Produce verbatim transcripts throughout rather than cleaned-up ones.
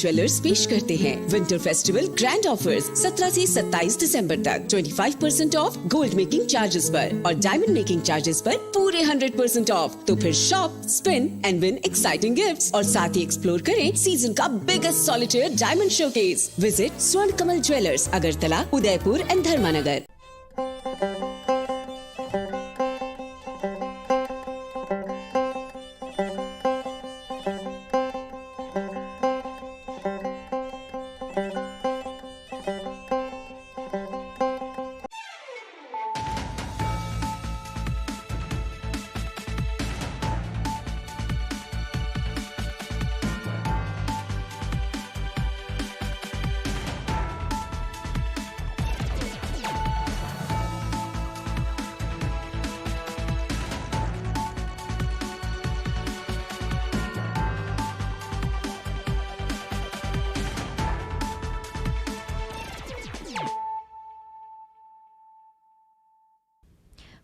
ज्वेलर्स पेश करते हैं विंटर फेस्टिवल ग्रैंड ऑफर्स। सत्रह से सत्ताईस दिसंबर तक twenty five percent of gold making charges पर और डायमंड मेकिंग चार्जेस पर पूरे हंड्रेड परसेंट ऑफ। तो फिर shop, spin and win exciting gifts और साथ ही एक्सप्लोर करें सीजन का biggest solitaire diamond showcase. Visit स्वर्ण कमल ज्वेलर्स, अगरतला, उदयपुर एंड धर्मानगर।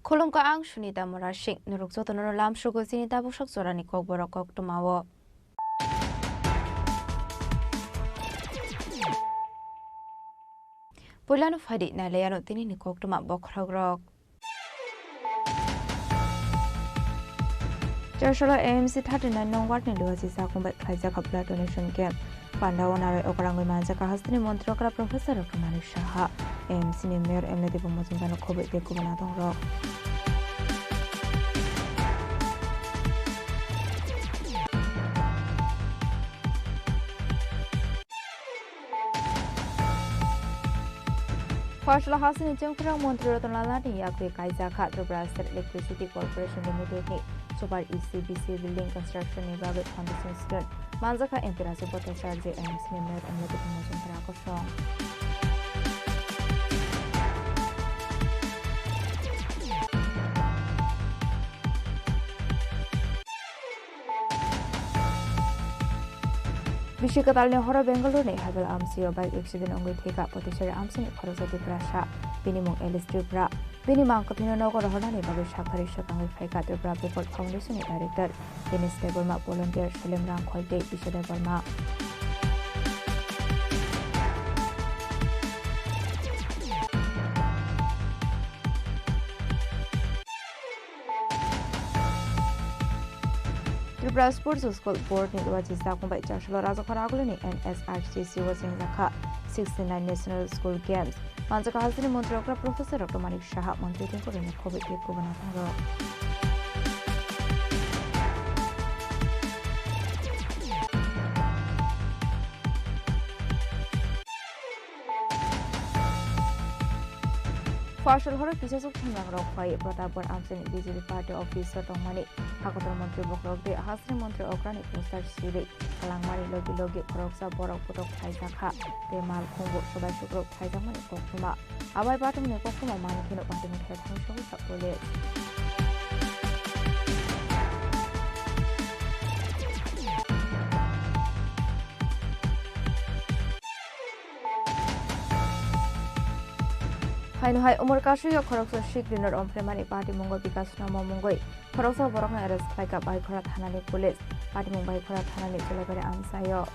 Khulumkha, ang Sunita Murasing. Norok jotono lamsogo chini tabuksak jorani kokborok koktwmao. Puilano phaidi nailaiano tinini koktwma bokhorokrok. Charchalo A M C thirty nine nong ward ni Luachi Chakung bai khlaijak blood donation camp. Pandao narwi okrangwi manjak hasteni montri okra Professor Doctor Manik Saha, A M C ni mayor M L A Debbarma Majumdar no khobwi tei kubun adongrok. Phasla hasini chengphirang montri Ratan Lal ni yakri kaijak kha Tripura State Electricity Corporation Limited ni Super E C B C building construction ni bagwi foundation stone manjakha M P Rajib Bhattacharya, M C ni mayor M L A Debbarma Majumdar kosong. Bisi kwtalni horo Bengaluru ni Hebbal amchio bike accident wngwi thwikha Pothishari amchini khoroksa Tiprasa. Bini mung Alice Tripura. Bini mang kwthwino nogo rohornani bagwi sakphari swkangwi phaikha Tripura People Foundation ni director Dinesh Debbarma, volunteer Salim Rangkhol tei Biswa Debbarma. Tripura Sports School Board ni Luachi Chakung bai Charchalo Rajakhor Agulini N S R C C o chengjakha sixty nine National School Games. Manjakha hasteni montri okra Professor Doctor Manik Saha, montri tengkurino khobwi tei kubun adongrok. Phasal horo kisasuk thumrangrok phai Pratapgarh amchini B J P party office o tongmani hakotor montri bokhorok tei hasteni montri okrani poster sirwi kwlangmani logi logi khoroksa borok botok khlaijakha tei mal khungbo swbai sukrok khlaijakmani koktwma. Abai patungni koktwma mankheno patungni thai thangwi sogwi sa police. Haino hai umor kasui o khoroksa Sikh Rinor Omphlemani patimungo Bikash Nomo mungwi khoroksa borokno arrest khlaikha Baikhora thanani police. Patimung Baikhora thanani Cholaibari amchaio.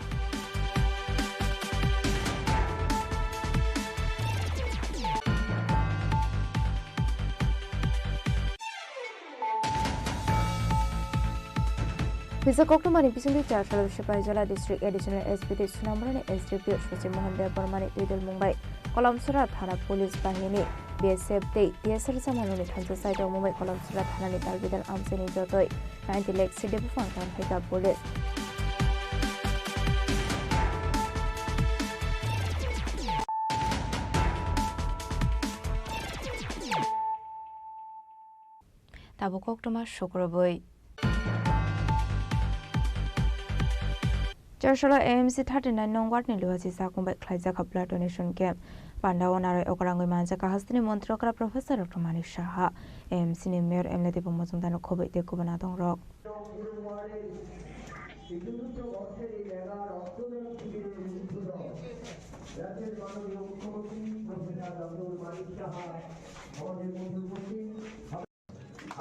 Kisa koktwmani bisingtwi Charchalo Sipaijala District Additional S P tei Sunamurani S D P O Sochi Mohan Debbarmani twidulmung bai Kolomsora thana police bahini, B S F tei T S R chamanrokni thansa side o mungbai Kolomsora thanani dalbidal amchaini jotoi ninety lakh side buphang tangphaikha police. Tabuk koktwma sukrubwi. Charchalo A M C thirty nine nong ward ni Luachi Chakung bai khlaijak blood donation camp. Pandao narwi okrangwi manjak hasteni montri okra Professor Doctor Manik Saha, A M C ni mayor M L A Debbarma Majumdar no khobwi tei kubun adongrok. রাজ্যের মাননীয় মুখ্যমন্ত্রী professor doctor Manik সাহা আমাদের মধ্যে উপস্থিত।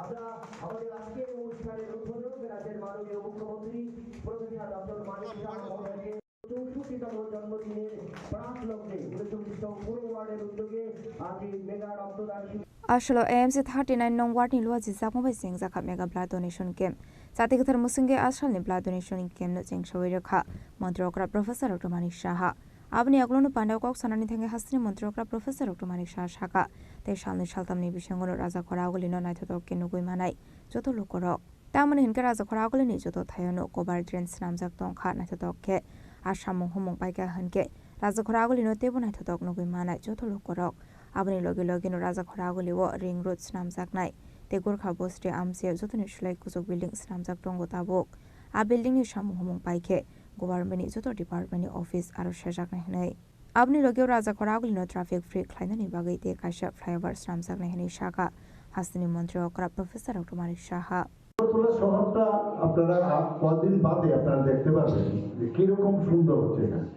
আমরা আমাদের আজকের অনুষ্ঠানের উদ্বোধক রাজ্যের মাননীয় মুখ্যমন্ত্রী প্রফেসর ডক্টর মানিক সাহা মহোদয়কে চৌষট্টি জন্মদিনে প্রাণ লগ্নে উনচল্লিশতম পুর ওয়ার্ডের উদ্যোগে আজ এই মেগা রক্তদান শিবির। Asolo A M C thirty nine nong ward ni luaji jakma bai chengjakha mega blood donation camp. Chati kwthar mwswngwi asalni blood donation camp no chengsawi rwkha Montri okra Professor Doctor Manik Saha. Aboni ukulukno pandao kok sanani thangwi hasteni Montri okra Professor Doctor Manik Saha saka, tei salni saltamni bisingo no Raja Khora Agulino naithotok khe nugwi manai joto lukurok. Tamoni hinkhe Raja Khora Agulini joto thaio no cover drain swnamjak tongkha, naithotok khe a samung humung paikha hinkhe Raja Khora Agulino teibo naithotok nugwi manai joto lukurok. Aboni logi logi no Raja Khora Agulio ring road swnamjaknai tei Gorkha Bosti amchio jotoni sulai kuchuk building swnamjak tongo tabuk. A building ni samung humung paikhe government ni joto department ni office aro sejaknai hinwi. Aboni logio Raja Khora Agulino traffic free khlainani bagwi tei kaisa flyover swnamjaknai hinwi saka hasteni Montri okra Professor Doctor Manik Saha. Agartala শহরটা আপনারা আ-, কদিন বাদে আপনারা দেখতে পাবেন যে কিরকম সুন্দর হচ্ছে এখানে।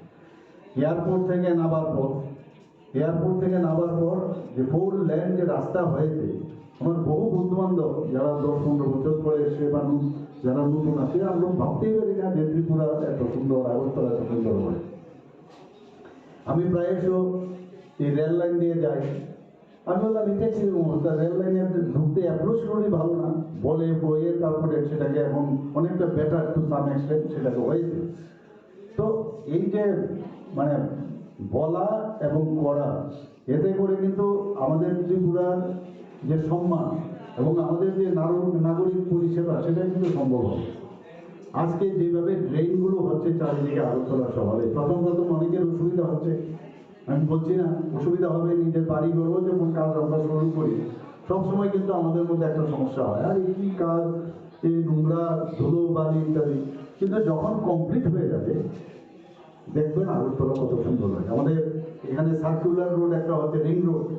এয়ারপোর্ট থেকে নামার পর, এয়ারপোর্ট থেকে নামার পর যে ফোর লেন যে রাস্তা হয়েছে, আমার বহু বন্ধু বান্ধব যারা দশ পনেরো বছর পরে এসে বা নু-, যারা নতুন আসে, আমরা ভাবতেই পারি না যে ত্রিপুরা এত সুন্দর, আগরতলা এত সুন্দর হয়। আমি প্রায়শ এই রেল লাইন দিয়ে যাই। আমি বললাম, "এটা কিরকম অবস্থা? রেল লাইনে ঢুকতে অ্যাপ্রোচ রোডই ভালো না, বলে বয়ে তারপরে সেটাকে এখন অনেকটা বেটার টু সাম এক্সটেন্ট সেটাকে হয়েছে।" তো এই যে মানে বলা এবং করা, এতে করে কিন্তু আমাদের ত্রিপুরার যে সম্মান এবং আমাদের যে নারো-, নাগরিক পরিষেবা, সেটা কিন্তু সম্ভব হবে। আজকে যেভাবে ড্রেনগুলো হচ্ছে চারিদিকে আগরতলা শহরে, প্রথম প্রথম অনেকের অসুবিধা হচ্ছে, আমি বলছি না অসুবিধা হবে, নিজের বাড়ি গড়বো, যখন কাজ আমরা শুরু করি, সবসময় কিন্তু আমাদের মধ্যে একটা সমস্যা হয়, "আরে কি কাজ, এই নোংরা, ধুলো, বালি ইত্যাদি।" কিন্তু যখন কমপ্লিট হয়ে যাবে, দেখবেন আগরতলা কত সুন্দর লাগে। আমাদের এখানে সার্কুলার রোড একটা হচ্ছে, রিং রোড,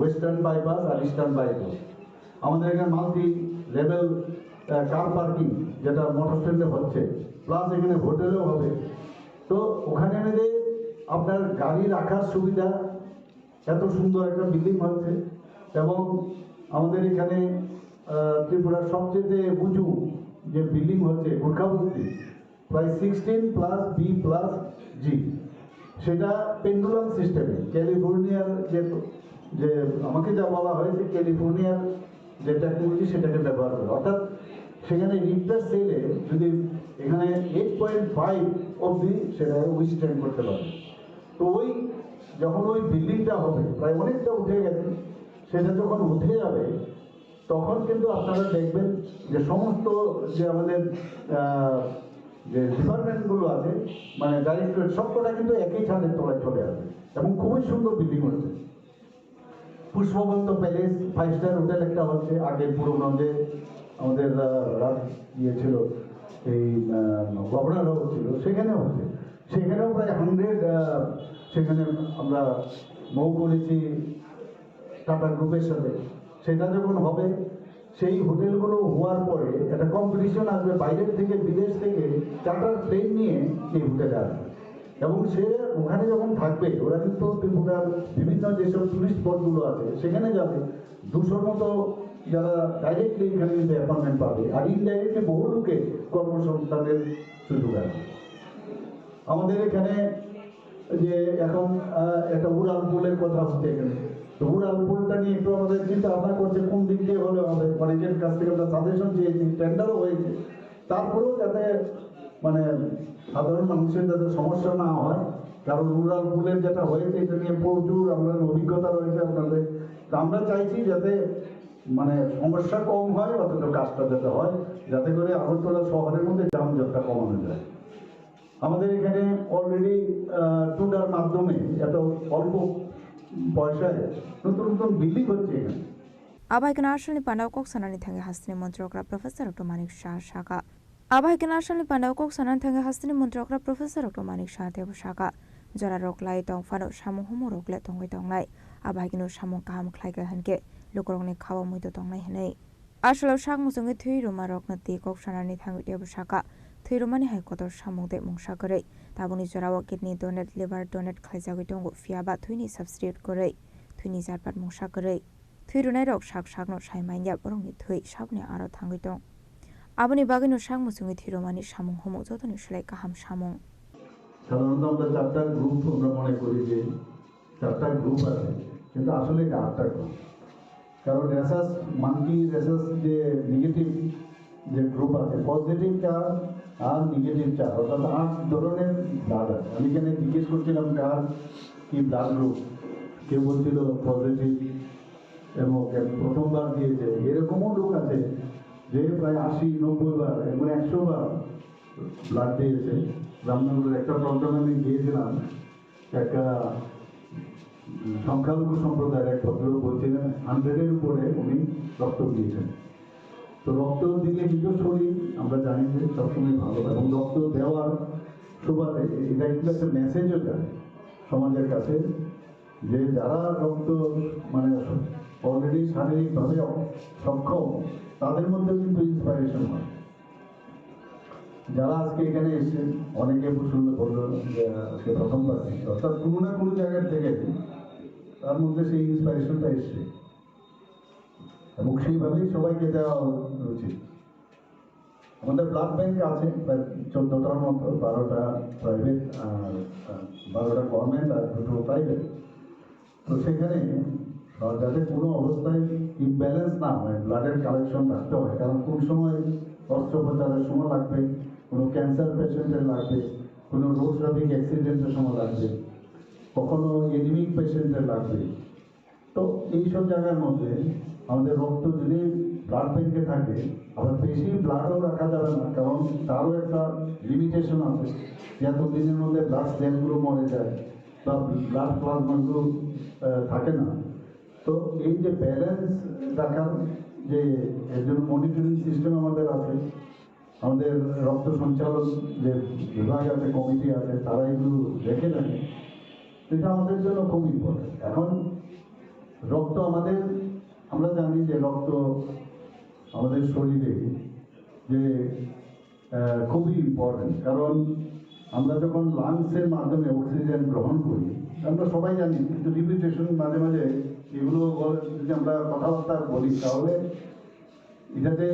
ওয়েস্টার্ন বাইপাস আর ইস্টার্ন বাইপাস। আমাদের এখানে মাল্টি লেভেল, আহ, কার পার্কিং, যেটা মোটর স্ট্যান্ডে হচ্ছে, প্লাস এখানে হোটেলও হবে। তো ওখানে মিলে আপনার গাড়ি রাখার সুবিধা, এত সুন্দর একটা বিল্ডিং হচ্ছে। এবং আমাদের এখানে, আহ, ত্রিপুরার সবচেয়ে উঁচু যে বিল্ডিং হচ্ছে গোর্খাবস্তি, প্রায় সিক্সটিন প্লাস বি প্লাস জি, সেটা পেন্ডুলাম সিস্টেমে ক্যালিফোর্নিয়ার যে, যে আমাকে যা বলা হয়েছে, ক্যালিফোর্নিয়ার যে টেকনোলজি, সেটাকে ব্যবহার করে। অর্থাৎ সেখানে রিক্টার স্কেলে যদি এখানে এইট পয়েন্ট ফাইভ অবধি সেটা উইথস্ট্যান্ড করতে পারে। তো ওই যখন ওই বিল্ডিংটা হবে, প্রায় অনেকটা উঠে গেছে, সেটা যখন উঠে যাবে, তখন কিন্তু আপনারা দেখবেন যে সমস্ত যে আমাদের, আহ, যে ডিপার্টমেন্টগুলো আছে, মানে ডাইরেক্টরেট, সবকটা কিন্তু একই ছাদের তলায় চলে আসবে এবং খুবই সুন্দর বিল্ডিং হচ্ছে। Pushpabanta palace, five star hotel একটা হচ্ছে, আগে পুরোনো যে আমাদের, আহ, রাজ-, ইয়ে ছিল, এই, আহ, গভর্নর হাউস ছিল, সেখানে হচ্ছে। সেখানেও প্রায় হান্ড্রেড, আহ, সেখানে আমরা মৌ করেছি টাটা গ্রুপের সাথে। সেটা যখন হবে, সেই হোটেলগুলো হওয়ার পরে একটা কম্পিটিশন আসবে, বাইরের থেকে, বিদেশ থেকে চার্টার প্লেন নিয়ে এই হোটেলে আসবে। এবং সে ওখানে যখন থাকবে, ওরা কিন্তু ত্রিপুরার বিভিন্ন যেসব টুরিস্ট স্পটগুলো আছে, সেখানে যাবে। দুশোর মতো যারা ডাইরেক্টলি এখানে কিন্তু অ্যাপয়েন্টমেন্ট পাবে, আর ইনডাইরেক্টলি বহু লোকে কর্মসংস্থানের সুযোগ আসবে। আমাদের এখানে যে এখন, আহ, একটা উড়াল পুলের কথা হচ্ছে এখানে, তো উড়াল পুলটা নিয়ে একটু আমাদের চিন্তা ভাবনা করছে, কোন দিক দিয়ে হলে হবে। অনেকের কাছ থেকে আমরা সাজেশন চেয়েছি, টেন্ডারও হয়েছে, তারপরেও যাতে মানে সাধারণ মানুষের যাতে সমস্যা না হয়, কারণ উড়াল পুলের যেটা হয়েছে, এটা নিয়ে প্রচুর আমরা অভিজ্ঞতা রয়েছে আপনাদের। তো আমরা চাইছি যাতে মানে সমস্যা কম হয়, অথচ কাজটা যাতে হয়, যাতে করে আগরতলা শহরের মধ্যে যানজটটা কমানো যায়। আমাদের এখানে অলরেডি, আহ, টেন্ডার মাধ্যমে এত অল্প পয়সায় নতুন নতুন বিল্ডিং হচ্ছে এখানে। Abai khe national ni pandao kok sanani thangwi hasteni Montri okra Professor Doctor Manik Saha saka. Abai khe national ni pandao kok sanani thangwi hasteni Montri okra Professor Doctor Manik Saha teibo saka, jora rok lai tong phano samung humung rok le tongwi tongnai. Abai khe no samung kaham khlai kha hinkhe lukurokni khao muitu tongnai hinwi. Asolo sak muchungwi thwi rwma rokno twi kok sanani thangwi teibo saka, thwi rwmani hai kotor samung tei mungsa kwrwi. Tabukni jorao kidney donate, liver donate khlaijagwi tongo, phiya ba thwini substitute kwrwi, thwini jatpat mungsa kwrwi. Thwi rwnairok sak sakno sai manya borokni thwi saboni aro thangwi tong. Aboni bagwino sak muchungwi thwi rwmani samung humung jotoni slai kaham samung. সাধারণত আমরা চারটা গ্রুপ আমরা মনে করি যে চারটা গ্রুপ আছে, কিন্তু আসলে এটা আটটা গ্রুপ। কারণ রেসাস, মাঙ্কি রেসাস যে নেগেটিভ যে গ্রুপ আছে, পজিটিভ চার আর নেগেটিভ চার, অর্থাৎ আট ধরনের ব্লাড আছে। আমি এখানে জিজ্ঞেস করছিলাম কার কি ব্লাড গ্রুপ, কেউ বলছিল পজিটিভ এবং প্রথমবার দিয়েছে। এরকমও লোক আছে যে প্রায় আশি নব্বই বার, একবার একশো বার ব্লাড দিয়েছে। রামনগরের একটা প্রোগ্রামে আমি গিয়েছিলাম, একটা সংখ্যালঘু সম্প্রদায়ের এক ভদ্রলোক বলছিলেন, হান্ড্রেডের উপরে উনি রক্ত দিয়েছেন। তো রক্ত দিলে কিন্তু শরীর, আমরা জানি যে সবসময় ভালো, এবং রক্ত দেওয়ার সুবাদে এটা কিন্তু একটা মেসেজও যায় সমাজের কাছে, যে যারা রক্ত, মানে, অলরেডি শারীরিকভাবে সক্ষম, তাদের মধ্যেও কিন্তু ইন্সপিরেশন হয়। যারা আজকে এখানে এসেছেন, অনেকে শুনলে বললো যে আজকে প্রথমবার এসেছে, অর্থাৎ কোনো না কোনো জায়গার থেকে তার মধ্যে সেই ইন্সপিরেশনটা এসছে, এবং সেইভাবেই সবাইকে দেওয়া উচিত। আমাদের ব্লাড ব্যাংক আছে প্রায় চোদ্দটার মতো, বারোটা প্রাইভেট, আর বারোটা গভর্নমেন্ট আর দুটো প্রাইভেট। তো সেখানে যাতে কোনো অবস্থায় ইমব্যালেন্স না হয়, ব্লাডের কালেকশন রাখতে হয়, কারণ কোন সময় অস্ত্রোপচারের সময় লাগবে, কোনো ক্যান্সার পেশেন্টের লাগবে, কোনো রোড ট্রাফিক অ্যাক্সিডেন্টের সময় লাগবে, কখনো এনিমিক পেশেন্টের লাগবে। তো এইসব জায়গার মধ্যে আমাদের রক্ত যদি ব্লাড ব্যাংকে থাকে, আবার বেশি ব্লাডও রাখা যাবে না, কারণ তারও একটা লিমিটেশন আছে, যে এত দিনের মধ্যে ব্লাড সেলগুলো মরে যায় বা ব্লাড প্লাজমাগুলো থাকে না। তো এই যে ব্যালেন্স রাখার যে একজন মনিটরিং সিস্টেম আমাদের আছে, আমাদের রক্ত সঞ্চালন যে বিভাগ আছে, কমিটি আছে, তারা এগুলো দেখে থাকে। এটা আমাদের জন্য খুব ইম্পর্টেন্ট। এখন রক্ত আমাদের, আমরা জানি যে রক্ত আমাদের শরীরে যে আহ, খুবই ইম্পর্টেন্ট, কারণ আমরা যখন লাংসের মাধ্যমে অক্সিজেন গ্রহণ করি, আমরা সবাই জানি, কিন্তু রিপিটেশন মাঝে মাঝে এগুলো বলে, যদি আমরা কথাবার্তা বলি, তাহলে এটাতে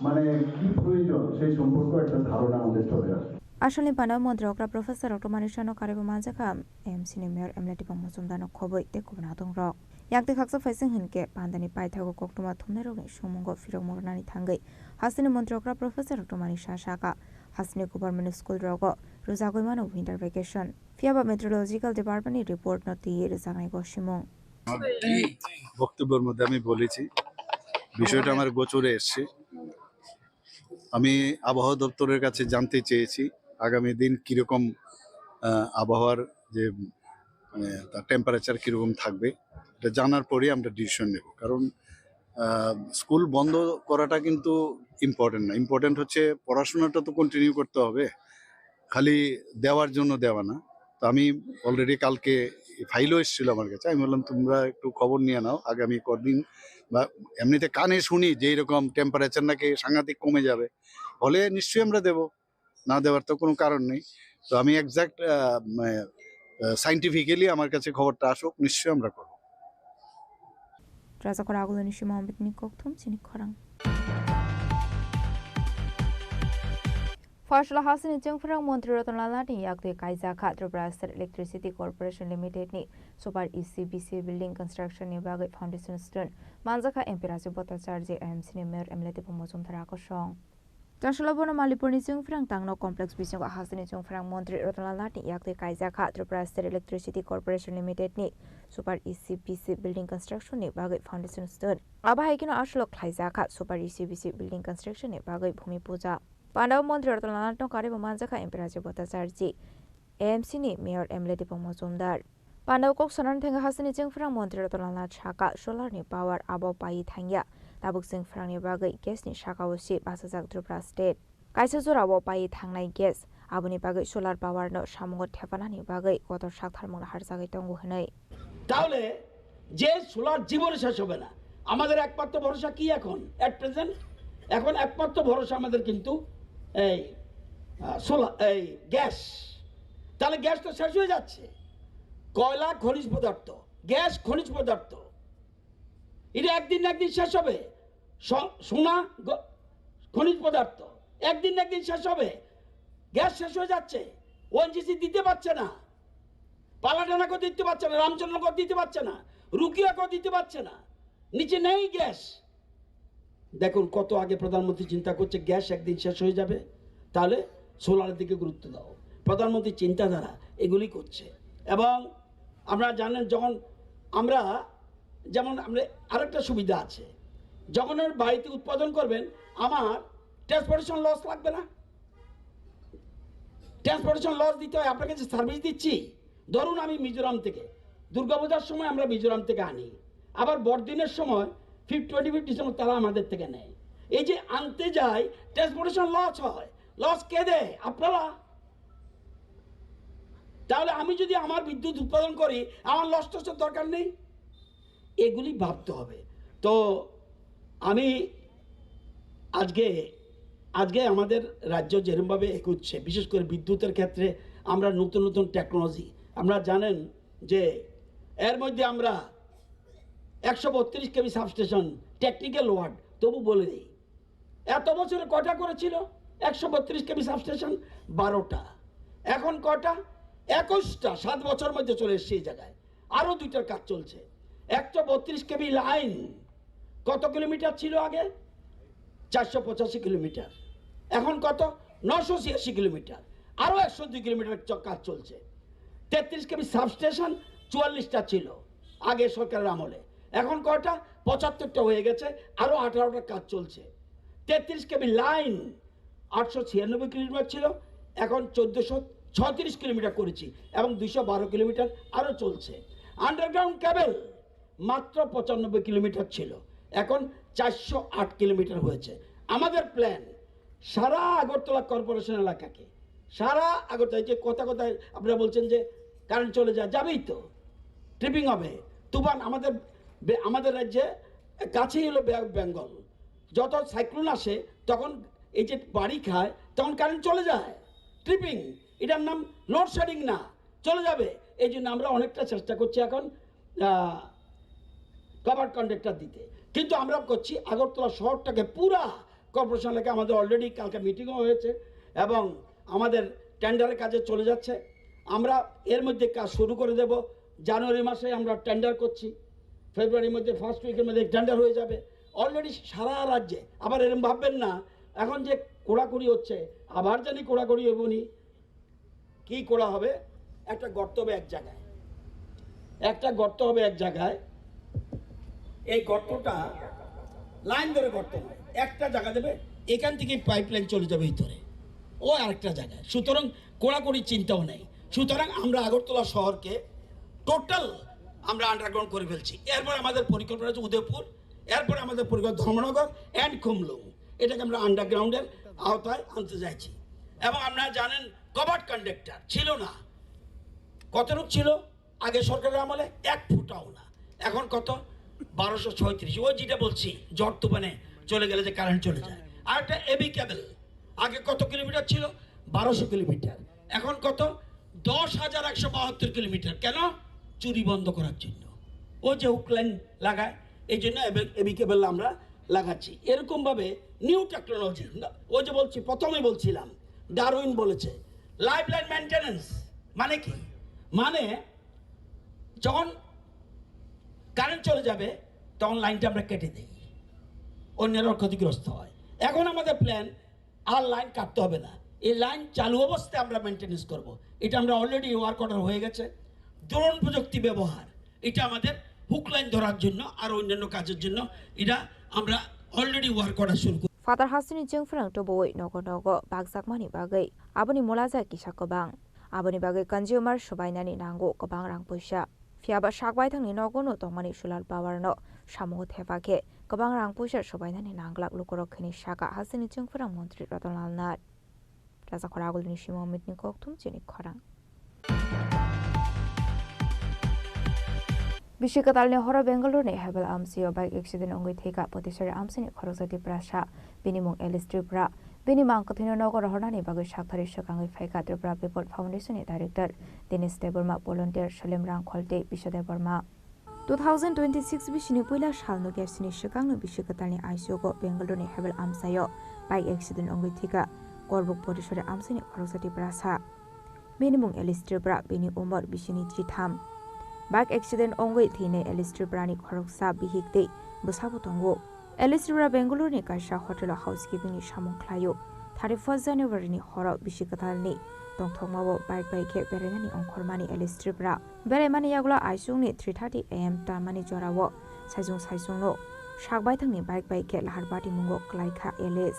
মানে কি প্রয়োজন, সেই সম্পর্কে একটা ধারণা আমাদের চলে আসে। Asalni panda o montri okra Professor Doctor Manisha no karwi bo manjakha M C ni Mayor M L A Dipang Mojumdar no khobwi tei kubun adong rok. Yakti khaksa phaising hinkhe pandani paithago koktwma thumnairokni songmungo phirokmung rwnani thangwi hasteni montri okra Professor Doctor Manisha sakha, hasteni government school rogo rwjagwi mano winter vacation. Phiyaba meteorological department ni report no twiwi rwjaknai gosimung. বক্তব্যের মধ্যে আমি বলেছি, বিষয়টা আমার গোচরে এসছে। আমি আবহাওয়া দপ্তরের কাছে জানতে চেয়েছি আগামী দিন কিরকম, আহ, আবহাওয়ার যে, মানে, তার টেম্পারেচার কিরকম থাকবে, এটা জানার পরেই আমরা ডিসিশন নেব। কারণ, আহ, স্কুল বন্ধ করাটা কিন্তু ইম্পর্টেন্ট না, ইম্পর্টেন্ট হচ্ছে পড়াশোনাটা তো কন্টিনিউ করতে হবে, খালি দেওয়ার জন্য দেওয়া না। তো আমি অলরেডি কালকে ফাইলও এসেছিল আমার কাছে, আমি বললাম, "তোমরা একটু খবর নিয়ে নাও আগামী কদিন।" বা এমনিতে কানে শুনি যে এরকম টেম্পারেচার নাকি সাংঘাতিক কমে যাবে, হলে নিশ্চয়ই আমরা দেব, না দেওয়ার তো কোনো কারণ নেই। তো আমি এক্স্যাক্ট সাইন্টিফিক্যালি আমার কাছে খবরটা আসুক, নিশ্চয়ই আমরা করব। Rajakor aguloni sima ambitni kokthum chini khorang. Phoisalah hasteni chwngphrang montri Ratan Lal Nath ni yakti kaijakha Tripura State Electricity Corporation Limited ni Super E C B C building construction ni bagwi foundation stone manjakha M P Rajiv Bhattacharjee, M C ni Mayor M L A Dipang Mojumdar akosong. Chwngsalo bono Malipurni chwngphrang tangno complex bisingo hasteni chwngphrang montri Ratan Lal Nath ni yakti kaijakha Tripura State Electricity Corporation Limited ni Super E C B C building construction ni bagwi foundation stone. Abo hai kheno aswk khlaijakha Super E C B C building construction ni bagwi bhumi puja. Pandao montri Ratan Lal Nath no karwi bo manjakha M P Rajiv Bhattacharjee, M C ni Mayor M L A Dipang Mojumdar. Pandao kok sanani thangwi hasteni chwngphrang montri Ratan Lal Nath sakha, solar ni power abo paiwi thangya. Tabuk chwngphrangni bagwi gas ni sakao se bachajak Tripura state. Kaisa jorao paiwi thangnai gas, aboni bagwi solar power no samungo thepanani bagwi kotor saktharmung harjagwi tongo hwnwi. তাহলে যে সোলার জীবনে শেষ হবে না। আমাদের একমাত্র ভরসা কি এখন? অ্যাট প্রেজেন্ট এখন একমাত্র ভরসা আমাদের কিন্তু এই, আহ, সোলার, এই গ্যাস। তাহলে গ্যাস তো শেষ হয়ে যাচ্ছে। কয়লা খনিজ পদার্থ, গ্যাস খনিজ পদার্থ, এটা একদিন না একদিন শেষ হবে। স-, সোনা, গ-, খনিজ পদার্থ একদিন না একদিন শেষ হবে। গ্যাস শেষ হয়ে যাচ্ছে, ওএনজিসি দিতে পারছে না, পালাডানাকেও দিতে পারছে না, রামচন্দ্রনগর দিতে পারছে না, রুকিয়াকেও দিতে পারছে না, নিচে নেই গ্যাস। দেখুন, কত আগে প্রধানমন্ত্রী চিন্তা করছে গ্যাস একদিন শেষ হয়ে যাবে, তাহলে সোলারের দিকে গুরুত্ব দাও। প্রধানমন্ত্রীর চিন্তাধারা এগুলি করছে। এবং আপনারা জানেন, যখন আমরা, যেমন আমরা আরেকটা সুবিধা আছে, যখন আমার বাড়িতে উৎপাদন করবেন, আমার ট্রান্সপোর্টেশন লস লাগবে না। ট্রান্সপোর্টেশন লস দিতে হয়, আপনাকে যে সার্ভিস দিচ্ছি, ধরুন আমি মিজোরাম থেকে, দুর্গাপূজার সময় আমরা মিজোরাম থেকে আনি, আবার বড়দিনের সময় ফিফ টোয়েন্টি ফিফ ডিসেম্বর তারা আমাদের থেকে নেয়। এই যে আনতে যাই, ট্রান্সপোর্টেশন লস হয়, লস কে দেয়? আপনারা। তাহলে আমি যদি আমার বিদ্যুৎ উৎপাদন করি, আমার লস টসের দরকার নেই। এগুলি ভাবতে হবে। তো আমি আজকে, আজকে আমাদের রাজ্য যেরমভাবে এগোচ্ছে, বিশেষ করে বিদ্যুতের ক্ষেত্রে আমরা নতুন নতুন টেকনোলজি, আপনারা জানেন যে এর মধ্যে আমরা একশো বত্রিশ কেভি সাবস্টেশন, টেকনিক্যাল ওয়ার্ড, তবু বলে দিই, এত বছরে কটা করেছিল? একশো বত্রিশ কেভি সাবস্টেশন বারোটা, এখন কটা? একুশটা। সাত বছর মধ্যে চলে এসছে এই জায়গায়। আরও দুইটার কাজ চলছে। একশো বত্রিশ কেভি লাইন কত কিলোমিটার ছিল আগে? চারশো পঁচাশি কিলোমিটার। এখন কত? নশো ছিয়াশি কিলোমিটার। আরও একশো দুই কিলোমিটার চ-, কাজ চলছে। তেত্রিশ কেভি সাবস্টেশন চুয়াল্লিশটা ছিল আগে সরকারের আমলে, এখন কয়টা? পঁচাত্তরটা হয়ে গেছে, আরও আঠারোটা কাজ চলছে। তেত্রিশ কেভি লাইন আটশো ছিয়ানব্বই কিলোমিটার ছিল, এখন চোদ্দোশো ছত্রিশ কিলোমিটার করেছি এবং দুইশো বারো কিলোমিটার আরও চলছে। আন্ডারগ্রাউন্ড কেবল মাত্র পঁচানব্বই কিলোমিটার ছিল, এখন চারশো আট কিলোমিটার হয়েছে। আমাদের প্ল্যান সারা আগরতলা কর্পোরেশন এলাকাকে, সারা আগরতলা, এই যে কথা কথায় আপনারা বলছেন যে কারেন্ট চলে যায়, যাবেই তো, ট্রিপিং হবে। তুফান আমাদের বে-, আমাদের রাজ্যে কাছেই হলো বে-, বেঙ্গল। যত সাইক্লোন আসে, তখন এই যে বাড়ি খায়, তখন কারেন্ট চলে যায়। ট্রিপিং, এটার নাম লোডশেডিং না, চলে যাবে। এই জন্য আমরা অনেকটা চেষ্টা করছি এখন কভার্ড কন্ট্রাক্টর দিতে, কিন্তু আমরা করছি আগরতলা শহরটাকে পুরা কর্পোরেশন এলাকা। আমাদের অলরেডি কালকে মিটিংও হয়েছে এবং আমাদের টেন্ডারের কাজে চলে যাচ্ছে। আমরা এর মধ্যে কাজ শুরু করে দেব। জানুয়ারি মাসে আমরা টেন্ডার করছি, ফেব্রুয়ারির মধ্যে, ফার্স্ট উইকের মধ্যে টেন্ডার হয়ে যাবে। অলরেডি সারা রাজ্যে, আবার এরম ভাববেন না এখন যে কোড়াকুড়ি হচ্ছে, আবার জানি কোড়াকুড়ি হবো নি। কি করা হবে? একটা গর্ত হবে এক জায়গায়, একটা গর্ত হবে এক জায়গায়। এই গর্তটা লাইন ধরে গর্ত নয়, একটা জায়গা দেবে, এখান থেকে পাইপলাইন চলে যাবে ভিতরে, ও আরেকটা জায়গায়। সুতরাং কোড়াকুড়ি চিন্তাও নেই। সুতরাং আমরা আগরতলা শহরকে টোটাল আমরা আন্ডারগ্রাউন্ড করে ফেলছি। এরপর আমাদের পরিকল্পনা আছে উদয়পুর, এরপর আমাদের পরিকল্পনা ধর্মনগর অ্যান্ড খুমলুং, এটাকে আমরা আন্ডারগ্রাউন্ডের আওতায় আনতে চাইছি। এবং আপনারা জানেন, কভার্ড কন্ডাক্টর ছিল না। কতটুক ছিল আগে সরকারের আমলে? এক ফুটাও না। এখন কত? বারোশো ছয়ত্রিশ। ওই যেটা বলছি, ঝড় তুফানে চলে গেলে যে কারেন্ট চলে যায়। আর একটা এবি কেবল, আগে কত কিলোমিটার ছিল? বারোশো কিলোমিটার। এখন কত? দশ হাজার একশো বাহাত্তর কিলোমিটার। কেন? চুরি বন্ধ করার জন্য। ও যে হুক লাইন লাগায়, এই জন্য এবি কেবল আমরা লাগাচ্ছি। এরকমভাবে নিউ টেকনোলজি, ওই যে বলছি, প্রথমেই বলছিলাম, ডারউইন বলেছে, লাইফ লাইন মেনটেন্যান্স। মানে কি? মানে যখন কারেন্ট চলে যাবে, তখন লাইনটা আমরা কেটে দিই, অন্যেরা ক্ষতিগ্রস্ত হয়। এখন আমাদের প্ল্যান, আর লাইন কাটতে হবে না, এই লাইন চালু অবস্থায় আমরা মেনটেন্যান্স করব। এটা আমরা অলরেডি ওয়ার্ক অর্ডার হয়ে গেছে। ড্রোন প্রযুক্তি ব্যবহার, এটা আমাদের হুক লাইন ধরার জন্য আর অন্যান্য কাজের জন্য এটা আমরা অলরেডি ওয়ার্ক অর্ডার শুরু করি। Phatar hasteni chwngphrang tubuwi nogo nogo bakjakmani bagwi aboni mulaja kisa kwbang. Aboni bagwi consumer swbainani nango kwbang rang puisa. Phiyaba sakbaithangni nogo-no tongmani solar power-no samungo thepa khe kwbang rang puisa swbainani nanglak lukurok hinwi sakha hasteni chwngphrang montri Ratan Lal Nath. Rajakhor Agulini Simo Mitni kokthum chini khorang. Bisi kwtalni horo Bengaluru ni Hebbal amchaio bike accident wngwi thwikha Potisari amchaini khoroksa Tiprasa. Bini mung Alice Tripura. Bini mang kwthwino nogo rohornani bagwi sakthari swkangwi phaikha Tripura People Foundation ni director Dinesh Debbarma, volunteer Salim Rangkhol tei Biswa Debbarma. Two thousand twenty-six bisini puila salno gersini swkangno bisi kwtalni aisugo Bengaluru ni Hebbal amchaio bike accident wngwi thwikha Korbuk Potisari amchaini khoroksa Tiprasa. Bini mung Alice Tripura, bini umor bisini chitham. Bike accident wngwi thwinai Alice Tripurani khoroksa bihik tei bwsabo tongo. Alice Tripura Bengaluru ni kaisa hotel o housekeeping ni samung khlaio. Thirty-first January ni horo bisi kwtalni tongthokmao bike bai khe berainani ongkhormani Alice Tripura. Beraimani yagulo aisukni three thirty A M tamani jorao saisung saisungno sakbaithangni bike bai khe lahar patimungo kwlaikha Alice.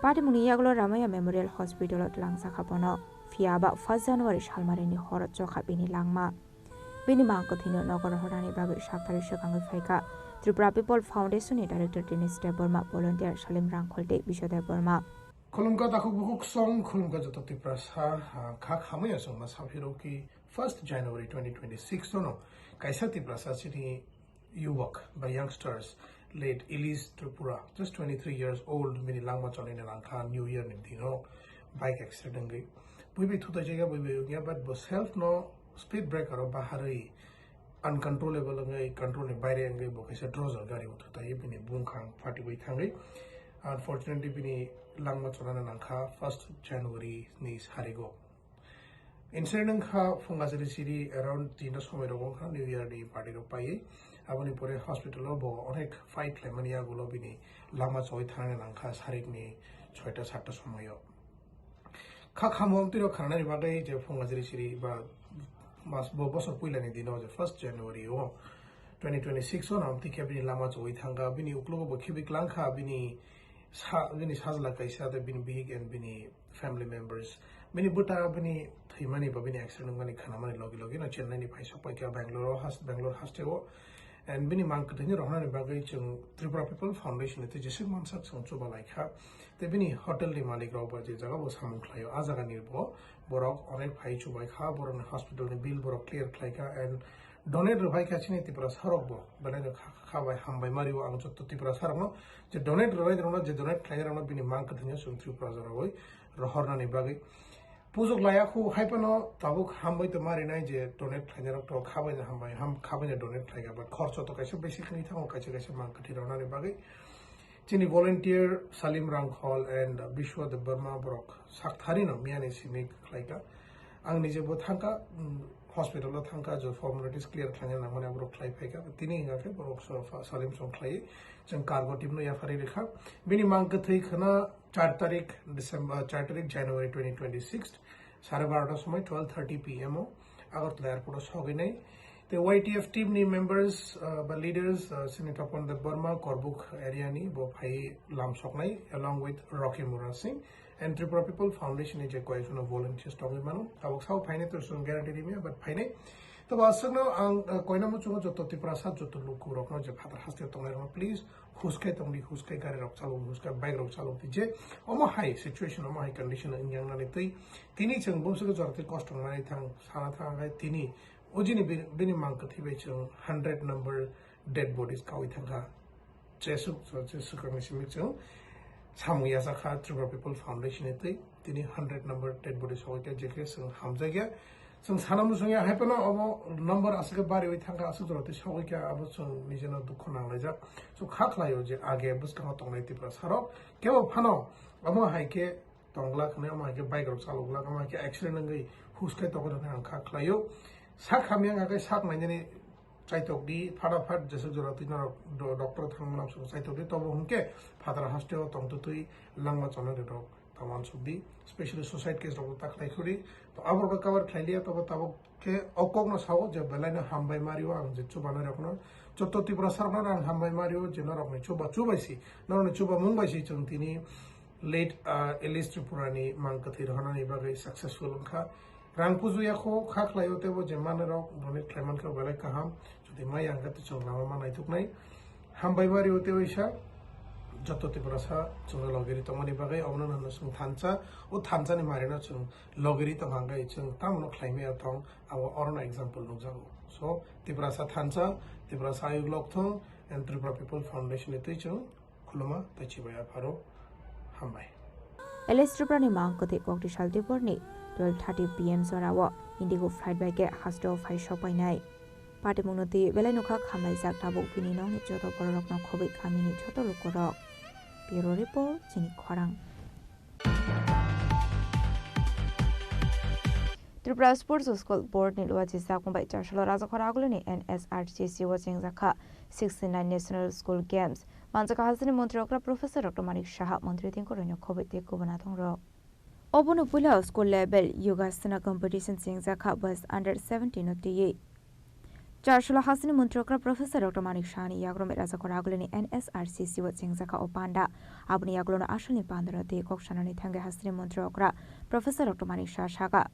Patimungni yagulo Ramaiah Memorial Hospital o twlangjakha bono. Phiya ba first January salmarini horo chokha bini langma. Bini mang kwthwino nogo rohornani bagwi sak tarwi swkangwi phaikha Tripura People Foundation ni Director Dinesh Debbarma, volunteer Salim Rangkhol tei Biswa Debbarma. Khulumkha takhuk bukhuk song, khulumkha joto Tiprasa, ha, kha khamwi aswkma saphiro ki first January twenty twenty-six no kaisa Tiprasa chini yubak ba youngsters late Ilis Tripura, just twenty-three years old, bini langma chonina langkha New Year ni dino bike accident wngwi. Bui bai thutai jaiga, bui bai wngya, but bo self no speed breaker o baharwi uncontrollable wngwi, control ni baire wngwi bo kaisa Dozer gari o thutai bini bungkhang phatiwi thangwi. Unfortunately, bini langma chonana langkha first January ni sarigo. Incident wngkha phunga siri siri around tinta somoi rok wngkha New Year ni party rok paiwi. Aboni pore hospital o bo onek fight khlaimani yagulo bini langma choi thangna nangkha sarik ni soita satta somoi o. Kha khamung twi rok khanani bagwi je phunga siri siri ba mas bo bosor puila ni dino je first January o twenty twenty-six o nam tikhe bini langma choi thangkha, bini uklogo bo khibi klangkha, bini sa, bini sajla kaisa tei bini bihik and bini family members. Bini bwta bini thwimani ba bini accident wngmani khanamani logi logi no Chennai ni phai sok paikha Bangalore o has-, Bangalore hasteo. And bini mang kwthwini rohornani bagwi chwng Tripura People Foundation ni twi jeswk mansak chwng chuba laikha. Tei bini hotel ni malik rok bo je jaga bo samung khlaio, a jaga ni bo borok onek phai chubai kha, borok ni hospital ni bill borok clear khlai kha and donate rwbai kha chini Tiprasa rok bo. Belai no kha, kha bai hambai mari o ang jotto Tiprasa rok no je donate rwbai rok no, je donate khlai rok no bini mang kwthwini chwng Tripura jora bai rohornani bagwi. Pujok laya khu hai phano tabuk hambai tongma rinai je donate khlainai rok to khabai no hambai, ham, khabai no donate khlai kha, but khorcho to kaisa besi khwlai thango kaisa kaisa mang kwthwi rwnani bagwi. Chini volunteer Salim Rangkhol and Bishwa Debbarma borok sak thari no miyani simi khlai kha. Ang nije bo thang kha, mm, hospital o thang kha, je formalities clear khlaina nangmani borok khlai phai kha. Tini hwnga khe borok so, fa-, Salim song khlai chwng cargo team no yaphari rikha. Bini mang kwthwi khwna char tarik December, char tarik January twenty twenty-six, sare barota somoi, twelve thirty P M o Agartala airport o sogwi nai. Tei Y T F team ni members, uh, ba leaders, uh, chini Tapan Debbarma, Korbuk area ni bo phai lam soknai along with Rocky Mura Singh and Tripura People Foundation ni je koyekjono volunteers tongwi mano. Tabuk sao phainai to chwng guarantee rimya, but phainai. To bo aswkno ang, uh, koina muchungo joto Tiprasa, joto lukurokno je phatar haste tongnai rokno please huskai tongdi, huskai gari rok chalok, huskai bike rok chalok di je omo hai situation, omo hai condition wngya wngnani twi tini chwng bumswkhe jora twi kosto wngnani thang sana thang khe tini o jini bini, bini mang kwthwi bai chwng hundred number dead bodies kawi thangkha. Jesuk, jesuk ang simi chwng samung yachakha Tripura People Foundation ni twi tini hundred number dead bodies sogwi kha, je khe chwng hamjakya. Chwng sana muchungya hai phano obo number aswk khe bariwi thangkha, aswk jora twi sogwi kha, abo chwng nijeno dukho nanglaijak. Chwng kha khlaio je age bwskango tongnai Tiprasa rok kebo phano omo hai khe tongglak hwnwi, omo hai khe bike rok chalok glak, omo hai khe accident wngwi huskai tongwi rwkhe ang kha khlaio. Sak hamya wngkha khe sak nainani chaitok di, phata phat jeswk jora twi norok do-, doctor thangmano chaitok di, tobo hwnkhe phataro hasteo tongtwtwi langma chonai rok. Ta uansuk di, specially suicide case rok ta khlai khuri. To aborok cover khlai liya, tobo tabuk khe o kokno sao je belai no hambai mario ang je chubanai rokno. Joto Tiprasa rokno ang hambai mario je norokni chuba chubai si, norokni chuba mung bai si chwng tini late, ah, Alice Tripura ni mang kwthwi rohornani bagwi successful wngkha. Rang puju ya kho kha khlai o tebo je manai rok donate khlai mankha belai kaham. Jodi maya hwnkhe chwng lama ma naituknai. Hambai mari o tei waisa joto Tiprasa chwngno logiri tongmani bagwi omono nangno chwng thansa, o thansani marino chwng logiri tongkha hwnkhe chwng tamono khlaimaya tong, abo orono example nukjago. So, Tiprasa thansa, Tiprasa ayuk lokthong and Tripura People Foundation ni twi chwng khuluma tei chibai apharo hambai. Alice Tripura ni mang kwthwi kokti sal Dipor ni twelve thirty P M jorao Indigo flight bai khe hasteo phai sok painai. Patimungno twi belai nokha khamlaijak tabuk bini nokni joto bororokno khobwi kamini joto lukurok. Bureau Report, chini khorang. Tripura Sports School Board ni luachi sakung bai Charsalo Rajakhor Agulini N S R C C o chengjakha sixty nine National School Games. Manjaka hasteni montri okra Professor Doctor Manik Saha, montri tingkoroino khoboi tei kubuna tongrok. Obono puila school level Yogasana competition chengjakha boys under seventeen no twiwi. Charsalo hasteni montri okra Professor Doctor Manik Saha ni yagromwi Rajakhor Agulini N S R C C o chengjakha o panda. Aboni yagulono asalni pandano tei kok sanani thangwi hasteni montri okra Professor Doctor Manik Saha saka.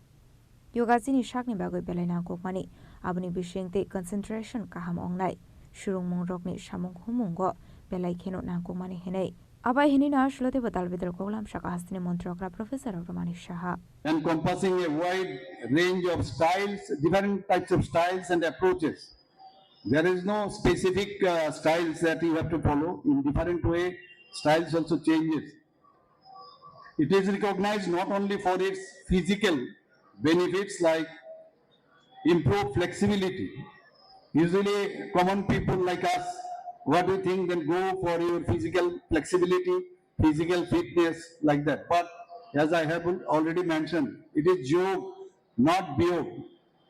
Yoga chini sakni bagwi belai nangkukmani, aboni bising tei concentration kaham wngnai, swrwngmungrokni samung humungo belai kheno nangkukmani hinwi. Abai hinwi no aswlo teibo dal bidal koklam saka hasteni montri okra Professor Doctor Manik Saha. Encompassing a wide range of styles, different types of styles and approaches. There is no specific uh, styles that you have to follow. In different way, styles also changes. It is recognized not only for its physical benefits like improved flexibility. Usually, common people like us, what we think, then go for your physical flexibility, physical fitness, like that. But as I have already mentioned, it is jog, not biog.